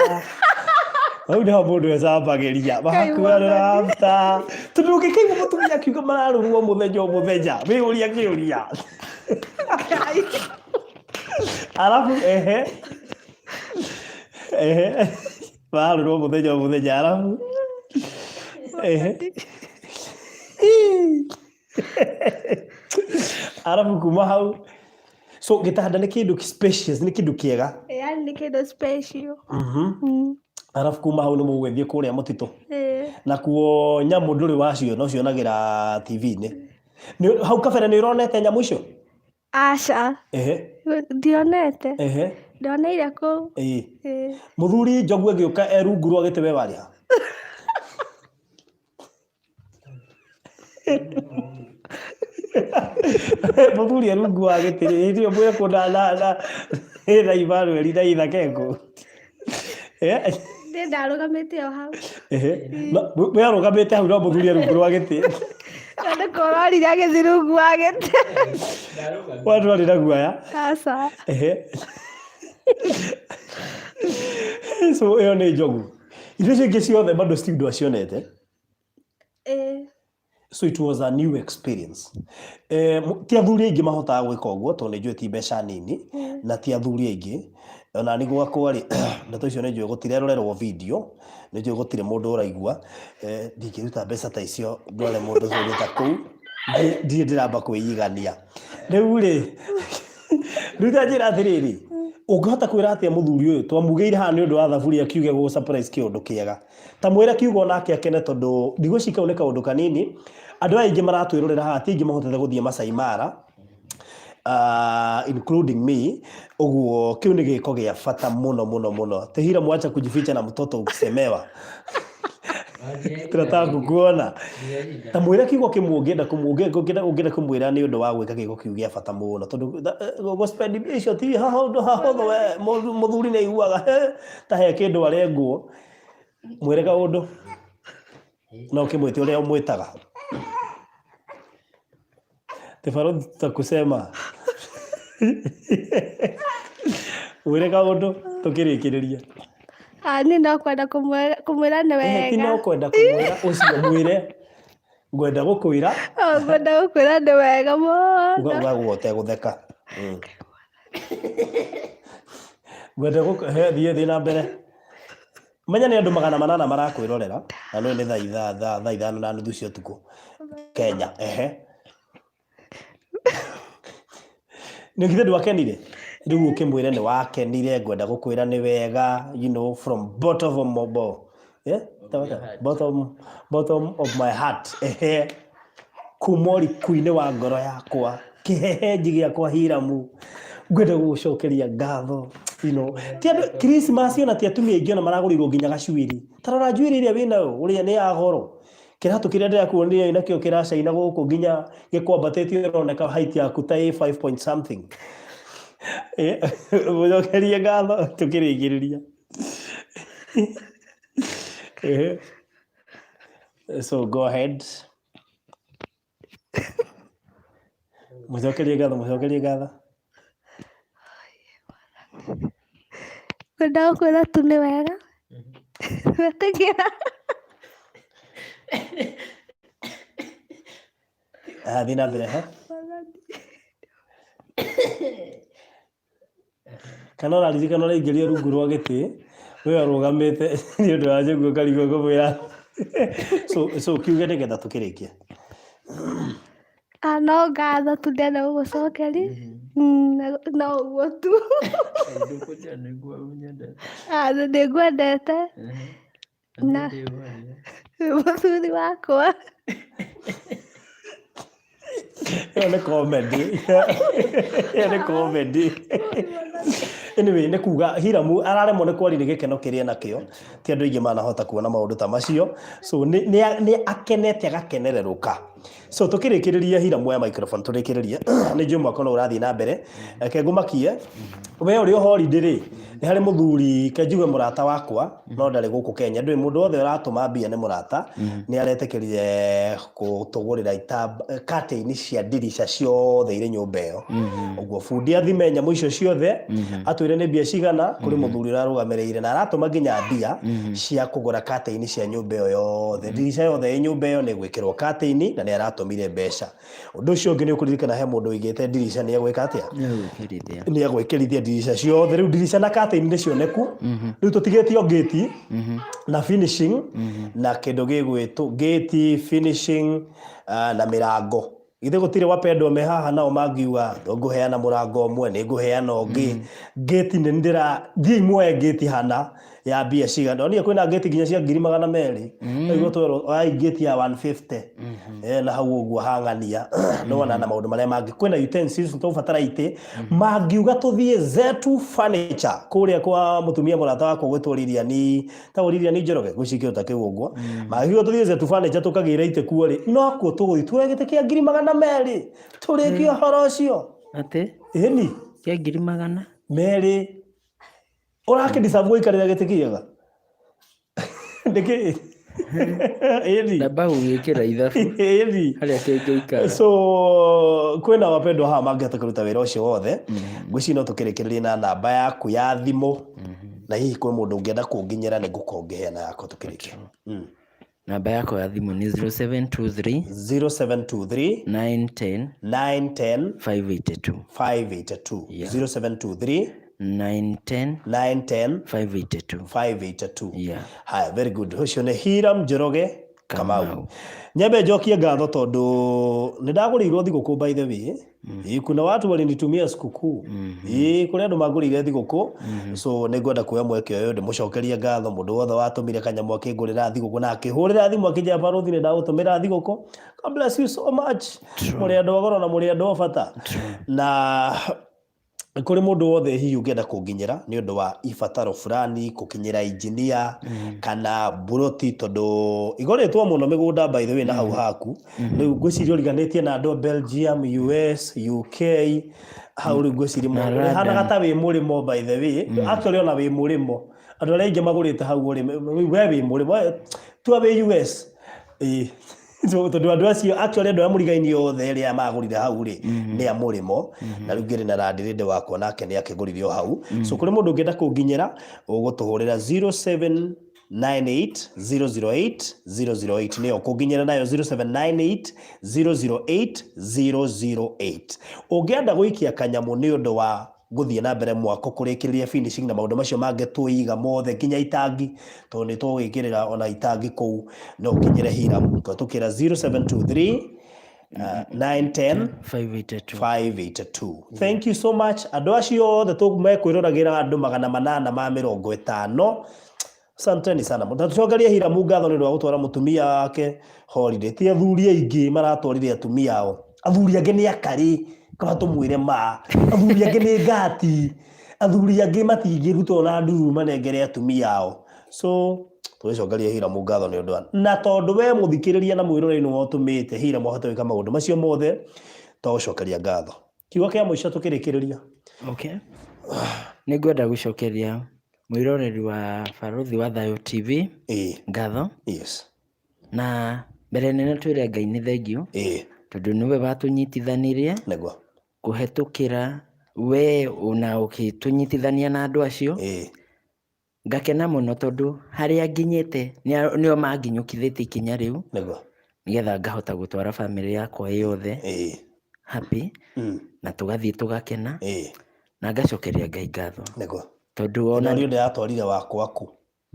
Hau nĩho mũndũ ecambagĩria, makuarũra after. Tondũ ũngĩkaigua mũtumia akiuga mararũrwo mũthenya o mũthenya, wĩyũria kĩũria. Arabu, ehe, ehe, mararũrwo mũthenya o mũthenya, arabu, ehe. Arabu kuma hau, so gĩtanda nĩ kĩndũ spacious, nĩ kĩndũ kĩega. Yaani nĩ kĩndũ special. Arabu kuma hau nĩ mũgũgĩthiĩ kũrĩa mũtitũ. Ĩĩ. Nakuo nyamũ ndũrĩ wacio no cionagĩra TV-inĩ. Hau kabere nĩ ũronete nyamũ icio? Aca. Ehe. Ndionete. Ehe. Ndioneire kũu. Ĩĩ. Ĩĩ. Mũthuri njogu ĩgĩũka e rungu rwa gĩtĩ we warĩ ha? Mũthuri e rungu wa gĩtĩ rĩ, hĩndĩ ĩyo mwĩ kũ na na na na Emmanuel na Itha Kengo? Eh? Niĩ ndarũgamĩte o hau. Ehe. We arũgamĩte hau no mũthuri e rungu rwa gĩtĩ. Tondũ kororire agĩthiĩ rungu wa gĩtĩ. Wa ndwarĩ na guoya? Aca. Ehe. So ĩyo nĩ njogu. Indo icio ingĩ ciothe bado still ndwacionete? Ĩĩ. So it was a new experience. Eh, ti athuri aingĩ mahotaga gwĩka ũguo tondũ nĩ njũĩ ti mbeca nini na ti athuri aingĩ ona nĩ gwakwa rĩ ndeto icio nĩ njũĩ gũtirerorerwo video nĩ njũĩ gũtirĩ mũndũ ũraigua eh, ndingĩruta mbeca ta icio ndware mũndũ kũndũ ta kũu ndirĩ ndĩramba kwĩigania rĩu rĩ rĩu ta njĩra atĩrĩrĩ ũngĩhota kwĩra atĩa mũthuri ũyũ twamugĩire haha nĩ ũndũ wa thaburia kiuge gũgũ surprise kĩũndũ kĩega Ta mwĩre kiugo onake akene tondũ ndigwĩciria kau nĩ kaũndũ kanini. Andũ aya aingĩ maratwĩrorera haha ti aingĩ mahotete gũthiĩ Masai Mara, including me, ũguo kĩu nĩ gĩko gĩa bata mũno mũno mũno. Tehila mwacha kujificha na mtoto ukisemewa. Tunataka kukuona. Ta mwĩre kiugo kĩmwe ũngĩenda ũngĩenda kũmwĩra nĩ ũndũ wa gwĩka gĩko kĩu gĩa bata mũno tondũ gũ spend icio ti hahũthũ hahũthũ we mũthuri nĩ aiguaga ta he kĩndũ arengwo. Mwĩre kaũndũ. No ũkĩmwĩte ũrĩa ũmwĩtaga. Tofauti tutakusema. Mwĩre kaũndũ tũkĩrĩkĩrĩria. Ah, niĩ no kwenda kũmwĩra nĩ Ehe, ti wega. no kwenda kũmwĩra ũcio mwĩre ngwenda gũkwĩra. Oh, ngwenda gũkwĩra nĩ wega mũno. Uga uga guo ũtegũtheka. Ngwenda gũkũ he thiĩ thiĩ na mbere. Menya nĩ andũ 800 marakwĩrorera na nĩ nĩ thaa 5:30 cia ũtukũ Kenya. Ehe. Nĩ githĩ ndwakenire? Rĩu ũkĩmwĩre nĩ wakenire, ngwenda gũkwĩra nĩ wega, you know, from bottom of my yeah? Bottom, bottom of my heart. Ehe. Kuma ũriku-inĩ wa ngoro yakwa, kĩhehenji gĩakwa Hiramu, ngwenda gũgũcokeria ngatho. You know, ti andũ Christmas ona ti atumia aingĩ ona maragũrĩirwo nginya gacuĩrĩ. Ta rora njuĩrĩ ĩrĩa wĩnayo ũrĩa nĩ ya goro. Kĩratũ kĩrĩa ndĩrakuonire nakĩo kĩracaina gũkũ nginya gĩkwambatĩtio ĩroneka height yaku ta ĩ 5 point something. Mũcokerie ngatho tũkĩrĩkĩrĩria. So go ahead. Mũcokerie ngatho, mũcokerie ngatho. Ngwenda gũkwĩra tu nĩ wega. Wetĩkĩra. Ah, thiĩ na mbere he. Kana ũraririkana ũraingĩrio rungu rwa gĩtĩ we ũrũgamĩte nĩ ũndũ wa njogu ũkarigwo kũmwĩra so kiuge nĩgetha tũkĩrĩkie. Ah, no ngatho tu ndĩrenda gũgũcokeria. No ũguo tu. Ah, nĩ ngwendete. Na mũthuri wakwa. Ĩyo nĩ comedy. Ĩyo nĩ comedy. Anyway, nĩ kuga Hiramu araremwo nĩ kwaria nĩ gĩkeno kĩrĩa enakĩo. Ti andũ aingĩ manahota kuona maũndũ ta macio. So nĩ akenete agakenererũka. So tũkĩrĩkĩrĩria Hiram woya microphone tũrĩkĩrĩrie nĩ njũĩ mwaka no ũrathiĩ na mbere. Reke ngũmakie we ũrĩ o holiday rĩ, nĩ harĩ mũthuri ke njuge mũrata wakwa no ndarĩ gũkũ Kenya. Ndũĩ mũndũ wothe ũratũma mbia nĩ mũrata, nĩ aretĩkĩrire gũtũgũrĩra curtain cia ndirica ciothe irĩ nyũmba ĩyo. Ũguo bundi athime nyamũ icio ciothe atwĩre nĩ mbia cigana kũrĩ mũthuri ũrarũgamĩrĩire na aratũma nginya mbia cia kũgũra curtain cia nyũmba ĩyo yothe. Ndirica yothe ĩ nyũmba ĩyo nĩ ĩgwĩkĩrwo curtain na nĩ aratũmire mbeca. Ũndũ ũcio ũngĩ nĩ ũkũririkana he mũndũ ũigĩte ndirica nĩ egwĩka atĩa? Nĩ egwĩkĩrithia. Nĩ egwĩkĩrithia ndirica ciothe. Rĩu ndirica na curtain nĩ cioneku. Rĩu tũtigĩtio ngĩti na finishing na kĩndũ gĩgwĩtwo ngĩti, finishing na mĩrango. Githĩ gũtirĩ wapendwa me haha nao mangiuga ngũheana mũrango ũmwe nĩ ngũheana ũngĩ. Ngĩti nĩ ndĩra thiĩi muoye ngĩti hana ya mbia cigana. Onire kwĩna ngĩti nginya cia 200,000. Rĩu twerwo oyai ngĩti ya 150. Na hau ũguo hang'ania. Nĩwona na maũndũ marĩa mangĩ. Kwĩna utensils tũgũbatara itĩ. Mangiuga tũthiĩ Zetu Furniture kũrĩa kwa mũtumia mũrata wakwa ũgwĩtwo Lilian, tagwo Lilian Njoroge ngwĩciria kĩndũ ta kĩu ũguo. Mangiuga tũthiĩ Zetu Furniture tũkagĩre itĩ kuo rĩ, nokuo tũgũthiĩ tuoye gĩtĩ kĩa 200,000. Tũrĩkie ũhoro ũcio. Atĩ? Ĩni. Kĩa ngiri magana? Merĩ. Ũrakĩ deserve gũikarĩra gĩtĩ kĩega? Nĩkĩ? Ĩni. Ndamba gũgĩkĩra ithabu. Ĩni. Harĩa kĩngĩikara. So kwĩna wapendwa haha mangĩhota kũruta wĩra ũcio wothe. Ngwĩciria no tũkĩrĩkĩrĩrie na namba yaku ya thimũ. Na hihi kwĩ mũndũ ũngĩenda kũnginyĩra nĩ ngũkorwo ngĩheana yakwa tũkĩrĩkia. Namba yakwa ya thimũ nĩ 0723 0723 910 910 582. 582. Yeah. 0723 910 910 582. 582. Yeah. Haya, very good. Ũcio nĩ Hiram Njoroge Kamau. Kamau. Nyambe njokie ngatho tondũ nĩ ndagũrĩirwo thigũkũ by the way. Ĩĩ, kuna watu walinitumia sikukuu. Ĩĩ, kũrĩ andũ mangũrĩire thigũkũ. So nĩ ngwenda kuoya mweke ũyũ ndĩmũcokerie ngatho mũndũ wothe watũmire kanyamũ akĩngũrĩra thigũkũ na akĩhũrĩra thimũ akĩnjĩra barũthi nĩ ndagũtũmĩra thigũkũ. God bless you so much. Mũrĩ andũ a goro na mũrĩ andũ a bata. Na kũrĩ mũndũ wothe hihi ũngĩenda kũnginyĩra nĩ ũndũ wa ibataro fulani, kũkinyĩra engineer kana mburoti, tondũ igũrĩtwo mũno mĩgũnda by the way na hau haku. Rĩu ngwĩciria ũriganĩtie na andũ a Belgium, US, UK, hau rĩu ngwĩciria Na ũrĩhanaga London. ta wĩ mũrĩmo by the way. Actually ona wĩ mũrĩmo. Andũ arĩa aingĩ magũrĩte hau ũrĩ, we wĩ mũrĩmo, tua wĩ US. Ĩĩ. So, tondũ andũ acio actually andũ arĩa mũrigaini othe arĩa magũrire hau rĩ nĩ a mũrĩmo. Na rĩu ngĩrĩ na landlady wakwa nake nĩ akĩgũrire o hau. So kũrĩ mũndũ ũngĩenda kũnginyĩra ũgũtũhũrĩra 0798 008 008 nĩyo kũnginyĩra nayo 0798 008 008. Ũngĩenda gũikia kanyamũ nĩ ũndũ wa gũthiĩ na mbere mwako kũrĩkĩrĩria finishing na maũndũ macio mangĩ tũiga mothe nginya itangi, tondũ nĩ tũgwĩkĩrĩra ona itangi kũu, no ũkinyĩre Hiram kũhetũkĩra 0723 910 582. 582. Thank you so much. Andũ acio othe mekwĩroragĩra andũ 850. Asanteni sana. Na tũcokerie Hiram ngatho nĩ ũndũ wa gũtwara mũtumia wake holiday. Ti athuri aingĩ maratwarire atumia ao. Athuri angĩ nĩ akarĩ, kaba tũmwĩre ma. Athuri angĩ nĩ ngati. Athuri angĩ matingĩruta ona nduru manengere atumia ao. So tũgĩcokerie Hiram ngatho nĩ ũndũ wa na tondũ we mũthikĩrĩria na mwĩroreri nĩwe ũtũmĩte Hiram ahote gwĩka maũndũ macio mothe, twagũcokeria ngatho. Kiugo kĩa mũico tũkĩrĩkĩrĩria. Okay. Nĩ ngwenda gũcokeria mwĩroreri wa Barũthi wa Thayũ TV ngatho. Na mbere nene twĩre Ngai nĩ thengiũ. Tondũ nĩwe watũnyitithanirie. Nĩguo. Kũhetũkĩra we ona ũkĩtũnyitithania na andũ acio. Ngakena mũno tondũ harĩa nginyĩte nĩo manginyũkithĩtie ikinya rĩu. Nĩguo. Nĩgetha ngahota gũtwara bamĩrĩ yakwa yothe. Happy. Na tũgathiĩ tũgakena. Na ngacokeria Ngai ngatho. Nĩguo. Tondũ ona Na rĩu ndĩratwarire wakwa kũ?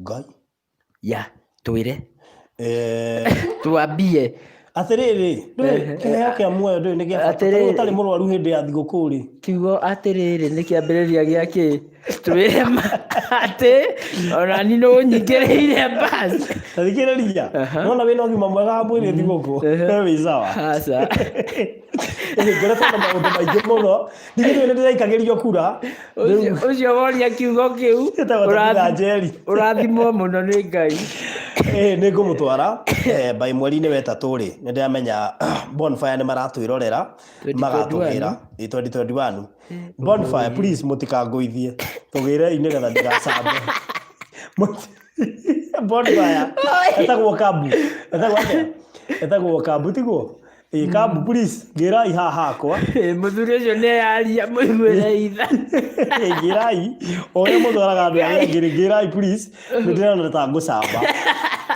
Ngai. Ya, twĩre. Twambie. Atĩrĩrĩ, ndũĩ kĩheo kĩa muoyo ndũĩ nĩ gĩa bata. Atĩrĩrĩ. Tarĩu ũtarĩ mũrwaru hĩndĩ ya thigũkũ rĩ. Kiugo atĩrĩrĩ nĩ kĩambĩrĩria gĩa kĩ? Twĩre ma atĩ ona niĩ nĩ ũnyingĩrĩire bas. Ta thikĩrĩria. Nĩwona wĩna ũgima mwega wa mwĩrĩ thigũkũ? Wĩ sawa. Aca. Ĩĩ, ngoretwo na maũndũ maingĩ mũno. Ningĩ ndũĩ nĩ ndĩraikagĩrio kura. Ũcio woria kiugo kĩu, Ĩtagwo Tabitha Njeri. ũrathimwo mũno nĩ Ngai. Nĩ ngũmũtwara by mweri-inĩ wa ĩtatũ rĩ, nĩ ndĩramenya Bonfire nĩ maratwĩrorera. 2021. Magatũgĩra. Ĩ, 2021. Bonfire, please mũtikangũithie. Tũgĩrei nĩgetha ndigacambe. Bonfire. Etagwo Kambu. Etagwo atĩa? Etagwo Kambu tiguo? Ĩ, Kambu please ngĩrai haha hakwa. Mũthuri ũcio nĩ yaria mũiguĩre itha. Ngĩrai o ũrĩa mũtwaraga andũ arĩa angĩ rĩ, ngĩrai please nĩ ndĩrona ta ngũcamba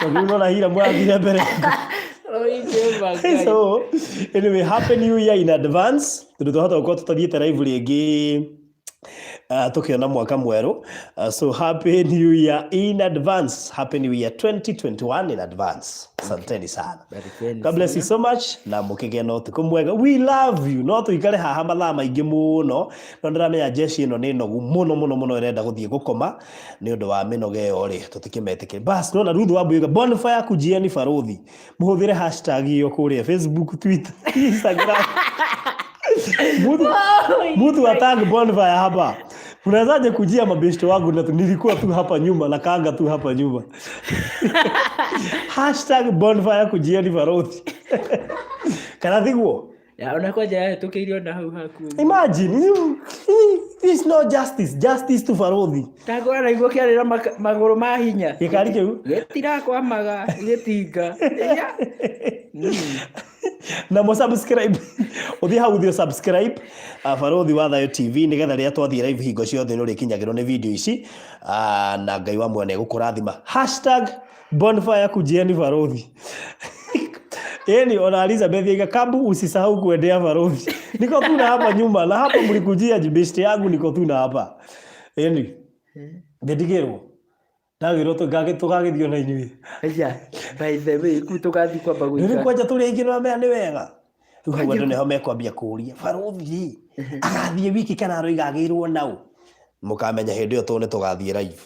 tondũ rĩu nona hira mũrathire mbere. Oi, Jehova Ngai. So anyway, happy new year in advance, tondũ twahota gũkorwo tũtathiĩte live rĩngĩ tũkĩona mwaka mwerũ. So happy new year in advance, happy new year 2021 in advance. Asanteni sana. Barikeni. God bless you so much na mũkĩgĩa na ũtukũ mwega. We love you. No tũikare haha mathaa maingĩ mũno, no ndĩramenya jeshi ĩno nĩ nogu mũno mũno mũno, ĩrenda gũthiĩ gũkoma nĩ ũndũ wa mĩnoga ĩyo rĩ, tũtikĩmetĩkĩre. Bas nona Ruth Wambui, Bonfire kujieni baruthi, mũhũthĩre hashtag ĩyo kũrĩa Facebook, Twitter, Instagram. Mtu atag Bonfire hapa. Unawezaje kujia mabeshte wangu na nilikuwa tu hapa nyuma na kanga tu hapa nyuma? #Bonfire kujieni baruthi. Kana thiguo? Ya, ona kwanja yahĩtũkĩire ona hau haku. Imagine, this is no justice, justice to baruthi. Ndakora na iguo kĩarĩra magũrũ ma hinya. Gĩkari kĩu? Gĩtirakwamaga, gĩtinga. Ya. Na mo subscribe, ũthiĩ hau, ũthiĩ subscribe Baruthi wa Thayo TV, nĩgetha rĩrĩa twathiĩ live hingo ciothe nĩ ũrĩkinyagĩrwo nĩ video ici, na Ngai wa muoyo nĩegũkũrathima. #Bonfire kujieni baruthi. Ĩni ona Elizabeth aiga, "Kambu, usisahau kuendea baruthi." Niko tu na hapa nyuma na hapa mlikujia best yangu, niko tu na hapa. Ĩni ngendigĩrwo ndagĩrwo tũgagĩthiĩ ona inyuĩ. Aya, by the way, kuu tũgathiĩ kwamba Rĩu gũikara. Kwanja tũrĩ aingĩ nĩwamenya nĩ wega. Rĩu hau andũ nĩho mekwambia kũũria baruthi rĩ agathiĩ wiki kana aroiga agĩrwo nau. Mũkamenya hĩndĩ ĩyo tũ nĩ tũgathiĩ live.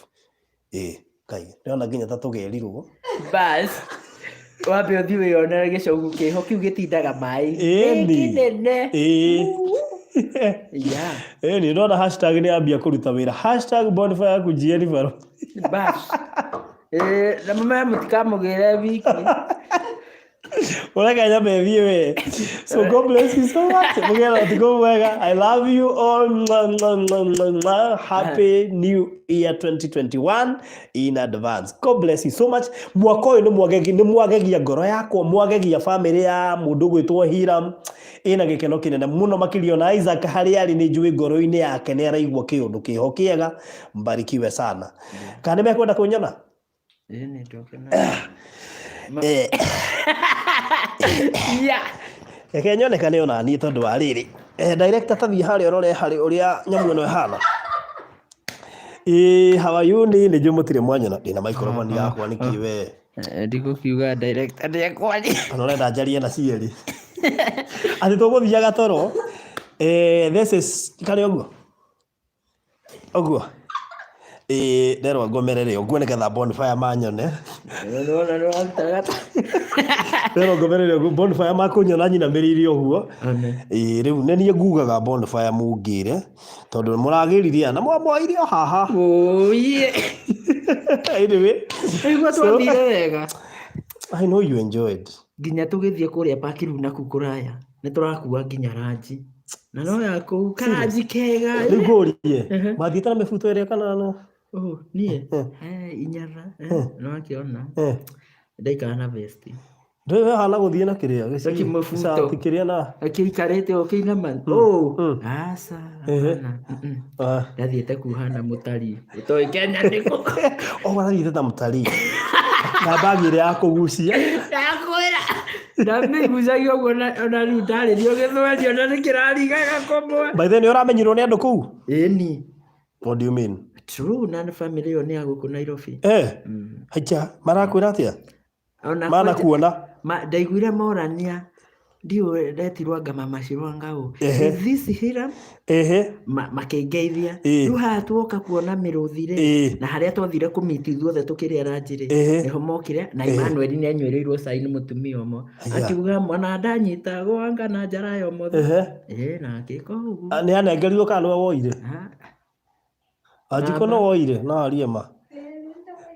Ĩ Ngai, ndĩrona nginya ta tũgĩrirwo. Bas. Wambe ũthiĩ wĩyonere gĩcogu kĩho kĩu gĩtindaga maĩ. Ĩni. Nĩ kĩnene. Ĩĩ. Ya. Ĩni ndona hashtag nĩ yambia kũruta wĩra, #Bonfire kujieni baruthi. Bas. Na mama mũtikamũgĩre wiki. Ũreka nyambe ĩthiĩ we. So God bless you so much. Mũgĩe na ũtukũ mwega. I love you all. Mwah, mwah, mwah, mwah, mwah. Happy new year 2021 in advance. God bless you so much. Mwaka ũyũ nĩ mwagegi, nĩ mwagegia ngoro yakwa, mwagegia family ya mũndũ gwĩtwo Hiram ĩna gĩkeno kĩnene mũno makĩria. Ona Isaac harĩa arĩ nĩ njũĩ ngoro-inĩ yake nĩ araigua kĩũndũ kĩho kĩega. Mbarikiwe sana. Kana nĩ mekwenda kũnyona? Ĩĩ, nĩ ndokena. Reke nyonekane ona niĩ tondũ wa rĩrĩ. Director, tathiĩ harĩa ũrore harĩ ũrĩa nyamũ ĩno ĩhana. Ĩĩ, how are you? Nĩ njũĩ mũtirĩ mwanyona. Ndĩna microphone yakwa nĩkĩ we? Ndigũkiuga director nĩekwaria. Kana ũrenda njarie na cierĩ? Atĩ tũgũthiaga toro. This is karĩ ũguo. Ũguo. Ĩĩ, nderwo ngomerere ũguo nĩgetha Bonfire manyone. Nĩwona nĩwaruta gata. Nderwo ngomerere ũguo Bonfire makũnyona nyinamĩrĩire ũguo. Ĩĩ, rĩu nĩ niĩ ngugaga Bonfire mungĩre tondũ mũragĩririe na mwamwoire o haha. Ũiĩ. Anyway, Nĩguo twathire wega. I know you enjoyed. Nginya tũgĩthiĩ kũrĩa Pakiru naku kũraya nĩ tũrakua nginya ranji na no ya kũu karanji kega. Rĩu ngũrie, mathiĩte na mĩbuto ĩrĩa kana na? Oh, niĩ inyatha no akĩona ndaikara na vesti. Ndũĩ we hana gũthiĩ na kĩrĩa Gĩkĩ mũbuto. gĩcati kĩrĩa na akĩikarĩte ũkĩinama oh aca, hapana. Ndathiĩte kuhana mũtarii ũtoĩ Kenya nĩkũ. O warathiĩte ta mũtarii na mbagi ĩrĩa ya kũgucia. Ndakwĩra ndamĩgucagia ũguo ona rĩu ndarĩrio gĩthweri ona nĩkĩrarigaga kũmwe. By the way, nĩ ũramenyirwo nĩ andũ kũu? Ĩni. What do you mean? True, na nĩ family ĩyo nĩ ya gũkũ Nairobi. Haija, marakwĩra atĩa? Ona Mana kuona. Ndaiguire morania ndiũ ndetirwo anga mama Shirwanga ũ. Ehe. "Is this Hiram?" Makĩngeithia. Rĩu haha tuoka kuona mĩrũthi rĩ, na harĩa twathire kũmiti ithuothe tũkĩrĩa ranji rĩ, nĩho mokire na Emmanuel nĩ anyuĩrĩirwo cai nĩ mũtumia ũmwe. Akiuga mwana ndanyita gwanga na njara ya ũmotho. Na akĩka ũguo. Ah, nĩ anengerirwo kana nĩwe woire? Ah, Anjiko no woire no arie ma.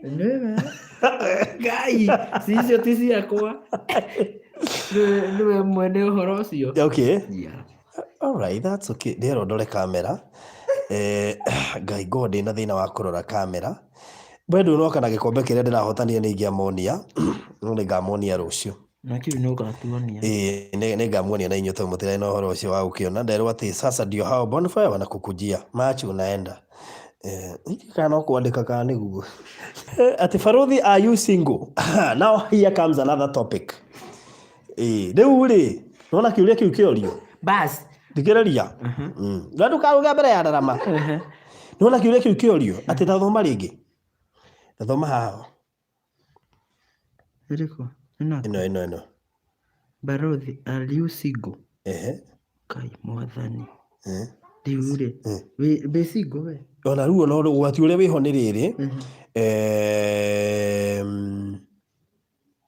Nĩwe. Ngai, icio ti ciakwa. Nĩwe mwene ũhoro ũcio. Okay. Yeah. All right, that's okay. Ndĩrerwo ndore kamera. Ngai ngorwo ndĩna thĩna wa kũrora kamera. We ndũnoka na gĩkombe kĩrĩa ndĩrahotanire nĩ ingĩamonia, no nĩ ngamonia rũciũ. Na kĩu nĩ ũgatuonia. Ĩĩ, nĩ ngamuonia na inyuĩ tondũ mũtirarĩ na ũhoro ũcio wa gũkĩona. Nderwo atĩ sasa ndio hao Bonfire wanakukujia. Machi unaenda. Kana no kwandĩka kana nĩguo. Atĩ Baruthi, are you single? Now here comes another topic. Ĩĩ, rĩu rĩ, nĩwona kĩũria kĩu kĩorio? Bas. Thikĩrĩria. Na ndũkaruge mbere ya ndarama. Nĩwona kĩũria kĩu kĩorio? Atĩ ta thoma rĩngĩ. Ta thoma haha. Ĩrĩkũ? Ĩno. Ĩno, ĩno, ĩno. Baruthi, are you single? Ehe. Kai mwathani. Eh. Rĩu rĩ, wĩ single we? Ona rĩu ona ũgwati ũrĩa wĩho nĩ rĩrĩ.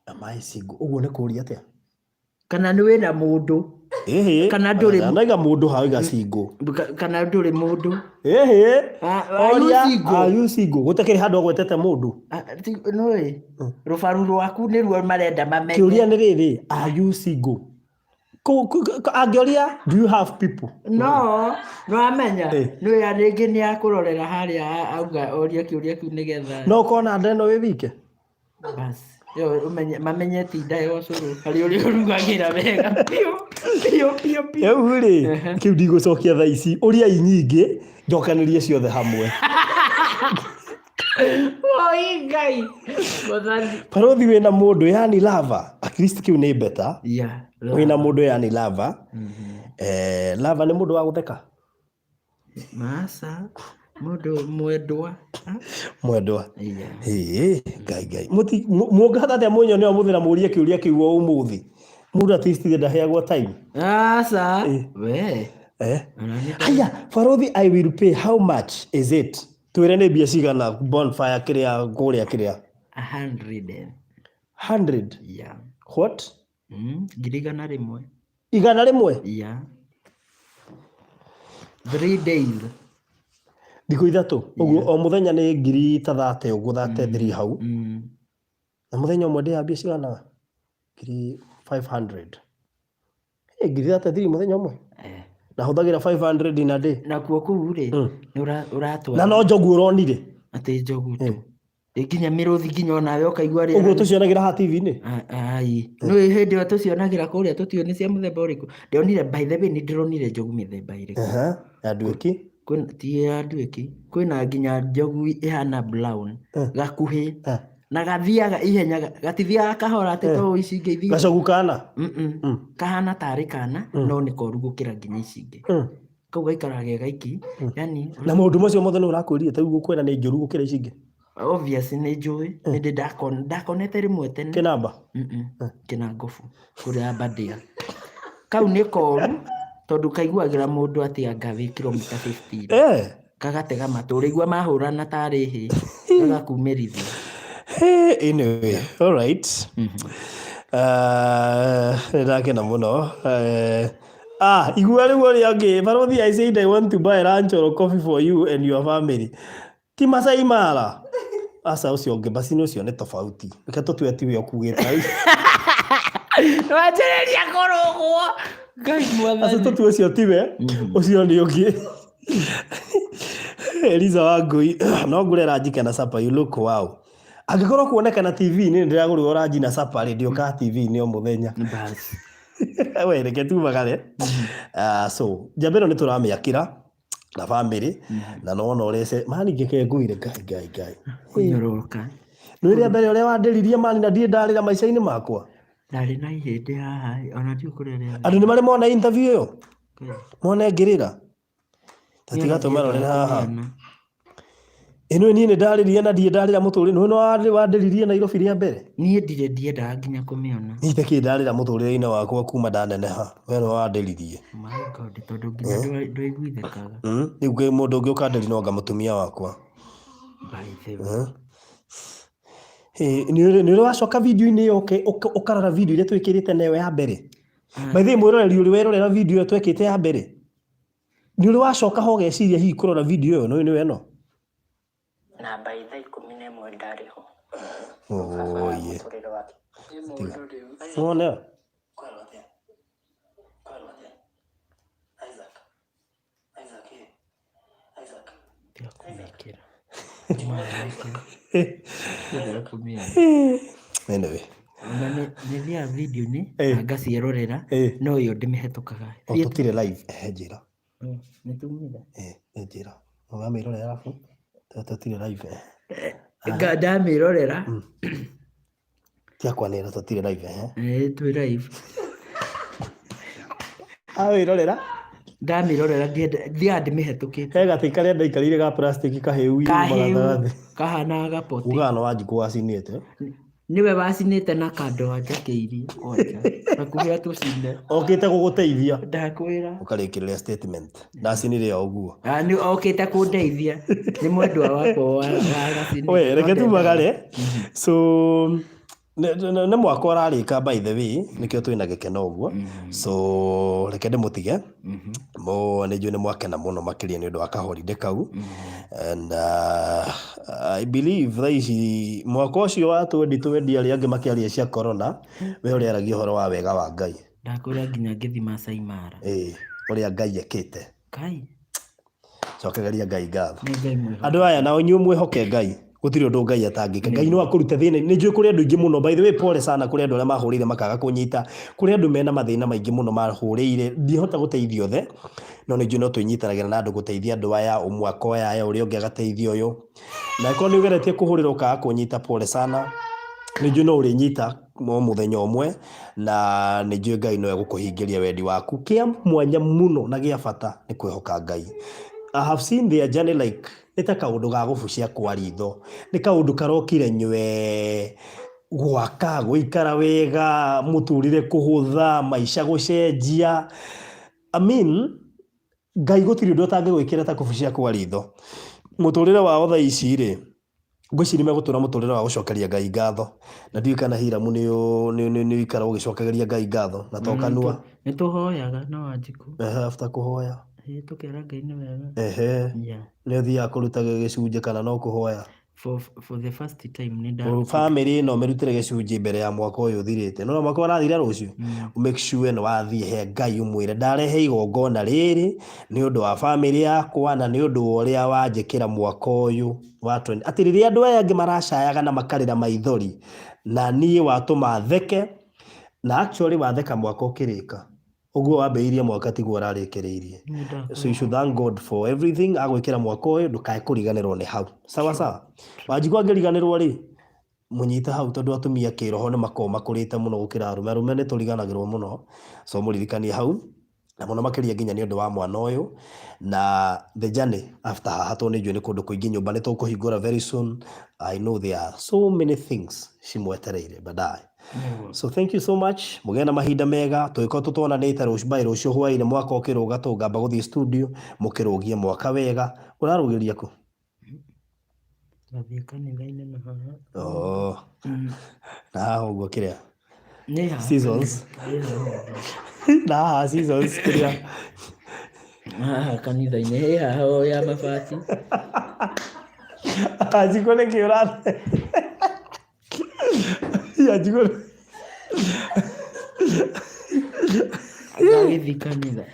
Am I single? Ũguo nĩ kũũria atĩa? Kana nĩ wĩna mũndũ? Ĩhĩ. Kana ndũrĩ Naiga mũndũ hau iga single. Kana ndũrĩ mũndũ? Ĩhĩ. Are you Oria, single? are you single? Gũtakĩrĩ handũ agwetete mũndũ. Nũĩ, rũbaru rwaku nĩruo marenda mamenye. Kĩũria nĩ rĩrĩ, are you single? Angĩoria, do you have people? No, nĩwamenya. Eh. Nĩũĩ rĩngĩ nĩ akũrorera harĩa auga oria kĩũria kĩu nĩgetha. No ũkona nda ĩno wĩ wike? Bas. Yo, ũmenye, mamenye ti nda ya ũcũrũ harĩ ũrĩa ũrugagĩra wega biũ, biũ, biũ, biũ. Rĩu rĩ, kĩu ndigũcokia thaa ici, ũriai nyingĩ, njokanĩrie ciothe hamwe. Oi Ngai. Mwathani. Baruthi wĩna mũndũ yani lover, at least kĩu nĩ better. Yeah, Wĩna mũndũ yani lover. Lover nĩ mũndũ wa gũtheka? Maca, mũndũ mwendwa. Mwendwa. Yeah. Ĩĩ, Ngai Ngai. Mũngĩhota atĩa mũnyone ũmũthĩ na mũrie kĩũria kĩu o ũmũthĩ? Mũndũ at least ndaheagwo time. Aca. We. Haya, Baruthi, I will pay. How much is it? Twĩre nĩ mbia cigana bonfire kĩrĩa kũrĩa kĩrĩa? 100. 100? Yeah. What? Ngiri igana rĩmwe. Igana rĩmwe? Yeah. 3 days. Thikũ ithatũ. Ũguo o mũthenya nĩ ngiri ta thate ũguo, thate three hau. Na mũthenya ũmwe ndĩaga mbia cigana? Ngiri 500. Ngiri thate three mũthenya ũmwe? Na hũthagĩra 500 in a day. Nakuo kũu rĩ, nĩ ũratwara. Na no njogu ũronire. Atĩ njogu tu. Nginya mĩrũthi nginya onawe ũkaigua rĩera. Ũguo tũcionagĩra haha TV-inĩ? Ai. Nĩ hĩndĩ ĩyo tũcionagĩra kũrĩa tũtiũĩ nĩ cia mũthemba ũrĩkũ. Ndĩronire, by the way, nĩ ndĩronire njogu mĩthemba ĩrĩkũ. Ya nduĩki? Ti ya nduĩki. Kwĩna nginya njogu ĩhana brown, gakuhĩ. Na gathiaga ihenya, gatithiaga kahora atĩ to ici ingĩ ithiaga. Gacogu kana? Kahana tarĩ kana, no nĩ koru gũkĩra nginya ici ingĩ. Kau gaikaraga ge gaiki. Yani, Na maũndũ macio mothe nĩ ũrakwĩrire, ta rĩu gũkwĩra nĩ njũru gũkĩra ici ingĩ? Obvious nĩ njũĩ, nĩ ndĩ ndakonete rĩmwe tene. Kĩnamba? Kĩna ngobu, kũrĩa Aberdare. Kau nĩ koru, tondũ kaiguagĩra mũndũ atĩ anga wĩ kilomita 15. Kagatega matũ, ũrĩigua mahũrana tarĩ hĩ, gagakumĩrithia. Hey, anyway, all right. Nĩ ndakena mũno. Igua rĩu ũrĩa ũngĩ, Baruthi, I said I want to buy lunch or coffee for you and your family. Ti Masai Mara. Aca ũcio ũngĩ, basi nĩ ũcio nĩ tofauti. Reke tũtue tiwe ũkuĩte. Wanjĩrĩria kũrũgwo. Ngai mwathani. Aca tũtue ũcio tiwe, ũcio nĩ ũngĩ. Eliza Wangui, no ngũre ranji kana supper, you look wow. Angĩkorwo kuonekana TV-inĩ nĩ ndĩragũrĩrwo ranji na supper rĩ, ndĩũkaga TV-inĩ o mũthenya. Bas. We, reke tumagare. So, njamba ĩno nĩ tũramĩakĩra na family, na no wona ũrĩa mani ngĩke ngũire, Ngai, Ngai, Ngai. Kũnyororoka. Nĩ rĩa mbere ũrĩa wandĩririe mani na ndirĩ ndarĩra maica-inĩ makwa. Ndarĩ na ihĩndĩ haha, ona ndiũĩ kũrĩa rĩarĩ. Andũ nĩ marĩ mona interview ĩyo? Mone ngĩrĩra? Ta tiga tũmarorere haha. Ĩno niĩ nĩ ndarĩrire na ndirĩ ndarĩra mũtũrĩre. Nĩ wandĩririe Nairobi rĩa mbere? Niĩ ndirĩ ndiendaga nginya kũmĩona. Niĩ itakĩrĩ ndarĩra mũtũrĩre-inĩ wakwa kuma ndaneneha. We nĩwe wandĩririe. My God, tondũ nginya ndwaiguithĩkaga. Rĩu mũndũ ũngĩ ũkandĩri no anga mũtumia wakwa. By the way. Nĩ ũrĩ wacoka video-inĩ ĩyo ũkarora video iria twĩkĩrĩte nayo ya mbere? By the way, mwĩroreri ũrĩ werorera video ĩyo twekĩte ya mbere? Nĩ ũrĩ wacoka ho ũgeciria hihi kũrora video ĩyo, nĩ nĩwe ĩno? Na by thaa 11 ndarĩ ho. Oye. Mũtũrĩre wake. Tiga. Wone. Tiga kũmĩkĩra. Anyway. Ona nĩ thiaga video-inĩ Eh. na ngaciĩrorera no ĩyo ndĩmĩhetũkaga. O tũtirĩ live. Ehe, njĩra. Nĩ tumire. Eh, njĩra. Ũramĩrorera arabu tũtirĩ live. Ndamĩrorera. Tia kwanĩrĩra tũtirĩ live. Ehe. Eh, twĩ live. Awĩrorera. Ndamĩrorera thiaga ndĩmĩhetũkĩte. He gatĩ karĩa ndaikarĩire ga plastic kahĩu Kahĩu gatagatĩ. kahana gapoti. Ugaga nĩ Wanjikũ wacinĩte. Nĩwe wacinĩte na kando wanjakĩirie kwanja. Hakuhĩ atũcine. Okĩte gũgũteithia. Ndakwĩra. Ũkarĩkĩrĩria statement. Ndacinire o ũguo. Ah, nĩ okĩte kũndeithia. Nĩ mwendwa wakwa wa gacinĩte. We, reke tumagare. So nĩ mwaka ũrarĩka, by the way, nĩkĩo twĩna gĩkeno ũguo. So reke ndĩmũtige. Mo nĩ njũĩ nĩ mwakena mũno makĩria nĩ ũndũ wa kaholiday kau. And I believe thaa ici mwaka ũcio wa 2020 arĩa angĩ makĩaria cia corona, we ũrĩaragia ũhoro wa wega wa Ngai. Ndakwĩra nginya ngĩthiĩ Masai Mara. Ĩĩ, ũrĩa Ngai ekĩte. Kai. Cokereria Ngai ngatho. Nĩ Ngai mwĩhokeku. Andũ aya nao inyuĩ mwĩhoke Ngai. Gũtirĩ ũndũ Ngai atangĩka. Ngai no akũrute thĩna. Nĩ njũĩ kũrĩ andũ aingĩ mũno. By the way, pole sana kũrĩ andũ arĩa mahũrĩire makaga kũnyita. Kũrĩ andũ mena mathĩna maingĩ mũno mahũrĩire. Ndihota gũteithia othe. No nĩ njũĩ no twĩnyitanagĩra na andũ gũteithia andũ aya. Ũmwe akoya aya, ũrĩa ũngĩ agateithia ũyũ. Na angĩkorwo nĩ ũgeretie kũhũrĩra ũkaga kũnyita, pole sana. Nĩ njũĩ no ũrĩnyita o mũthenya ũmwe. Na nĩ njũĩ Ngai no egũkũhingĩria wendi waku. Kĩa mwanya mũno na gĩa bata nĩ kwĩhoka Ngai. I have seen their journey like nĩ ta kaũndũ ga gũbucia kwa ritho. Nĩ kaũndũ karokire nywee, gwaka, gũikara wega, mũtũrĩre kũhũtha, maica gũcenjia. I mean, Ngai gũtirĩ ũndũ ũtangĩgwĩkĩra ta kũbucia kwa ritho. Mũtũrĩre wao thaa ici rĩ, ngwĩciria megũtũra mũtũrĩre wa gũcokeria Ngai ngatho. Na ndiũĩ kana Hiramu nĩ ũikara ũgĩcokagĩria Ngai ngatho na to kanua. Nĩ tũhoyaga na Wanjikũ. Ehe, after kũhoya. Ĩĩ, tũkera Ngai nĩ wega. Ehe. Yeah. Nĩ ũthiaga kũruta gĩcunjĩ kana no kũhoya? For the first time nĩ ndarutire. Famĩlĩ ĩno mĩrutĩre gĩcunjĩ mbere ya mwaka ũyũ ũthirĩte. No mwaka ũrathira rũciũ. Make sure nĩ wathiĩ he Ngai ũmwĩre ndarehe igongona rĩrĩ nĩ ũndũ wa famĩlĩ yakwa na nĩ ũndũ wa ũrĩa wanjĩkĩra mwaka ũyũ wa 20. Atĩ rĩrĩa andũ aya angĩ maracayaga na makarĩra maithori na niĩ watũma theke, na actually watheka mwaka ũkĩrĩka. Ũguo wambĩrĩirie mwaka tiguo ũrarĩkĩrĩirie. So you should thank God for everything agwĩkĩra mwaka ũyũ, ndũkae kũriganĩrwo nĩ hau. Sawa sawa. Wanjikũ angĩriganĩrwo rĩ, mũnyite hau tondũ atumia kĩroho nĩ makoragwo makũrĩte mũno gũkĩra arũme. Arũme nĩ tũriganagĩrwo mũno. So mũririkanie hau. Na mũno makĩria nginya nĩ ũndũ wa mwana ũyũ. Na the journey after haha tondũ nĩ njũĩ nĩ kũndũ kũingĩ nyũmba nĩ tũkũhingũra very soon. I know there are so many things cimwetereire baadaye. So thank you so much. Mũgĩe na mahinda mega. Tũgĩkorwo tũtonanĩte rũciũ, by rũciũ hwaĩ-inĩ mwaka ũkĩrũga tũngamba gũthiĩ studio mũkĩrũgie mwaka wega. Ũrarũgĩria kũ? Ngathiĩ kanitha-inĩ na haha. Oh. Na haha ũguo kĩrĩa? Nĩ haha. Seasons. Nĩ haha. Na haha seasons kĩrĩa? Haha kanitha-inĩ hĩ haha o ya mabati. Wanjikũ nĩkĩ ũrathe? Wanjikũ. Ngagĩthiĩ kanitha.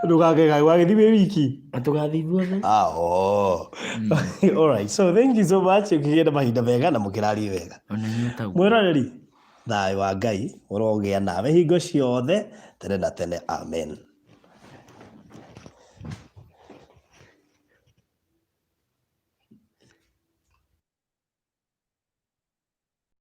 Ndũgakega wagĩthiĩ wĩ wiki? Tũgathiĩ ithuothe. Ah, oh. All right. So thank you so much. Ũkĩgĩe na mahinda mega na mũkĩrarie wega. Ona inyuĩ taguo. Mwĩroreri, thayũ wa Ngai ũrogĩa nawe hingo ciothe tene na tene. Amen.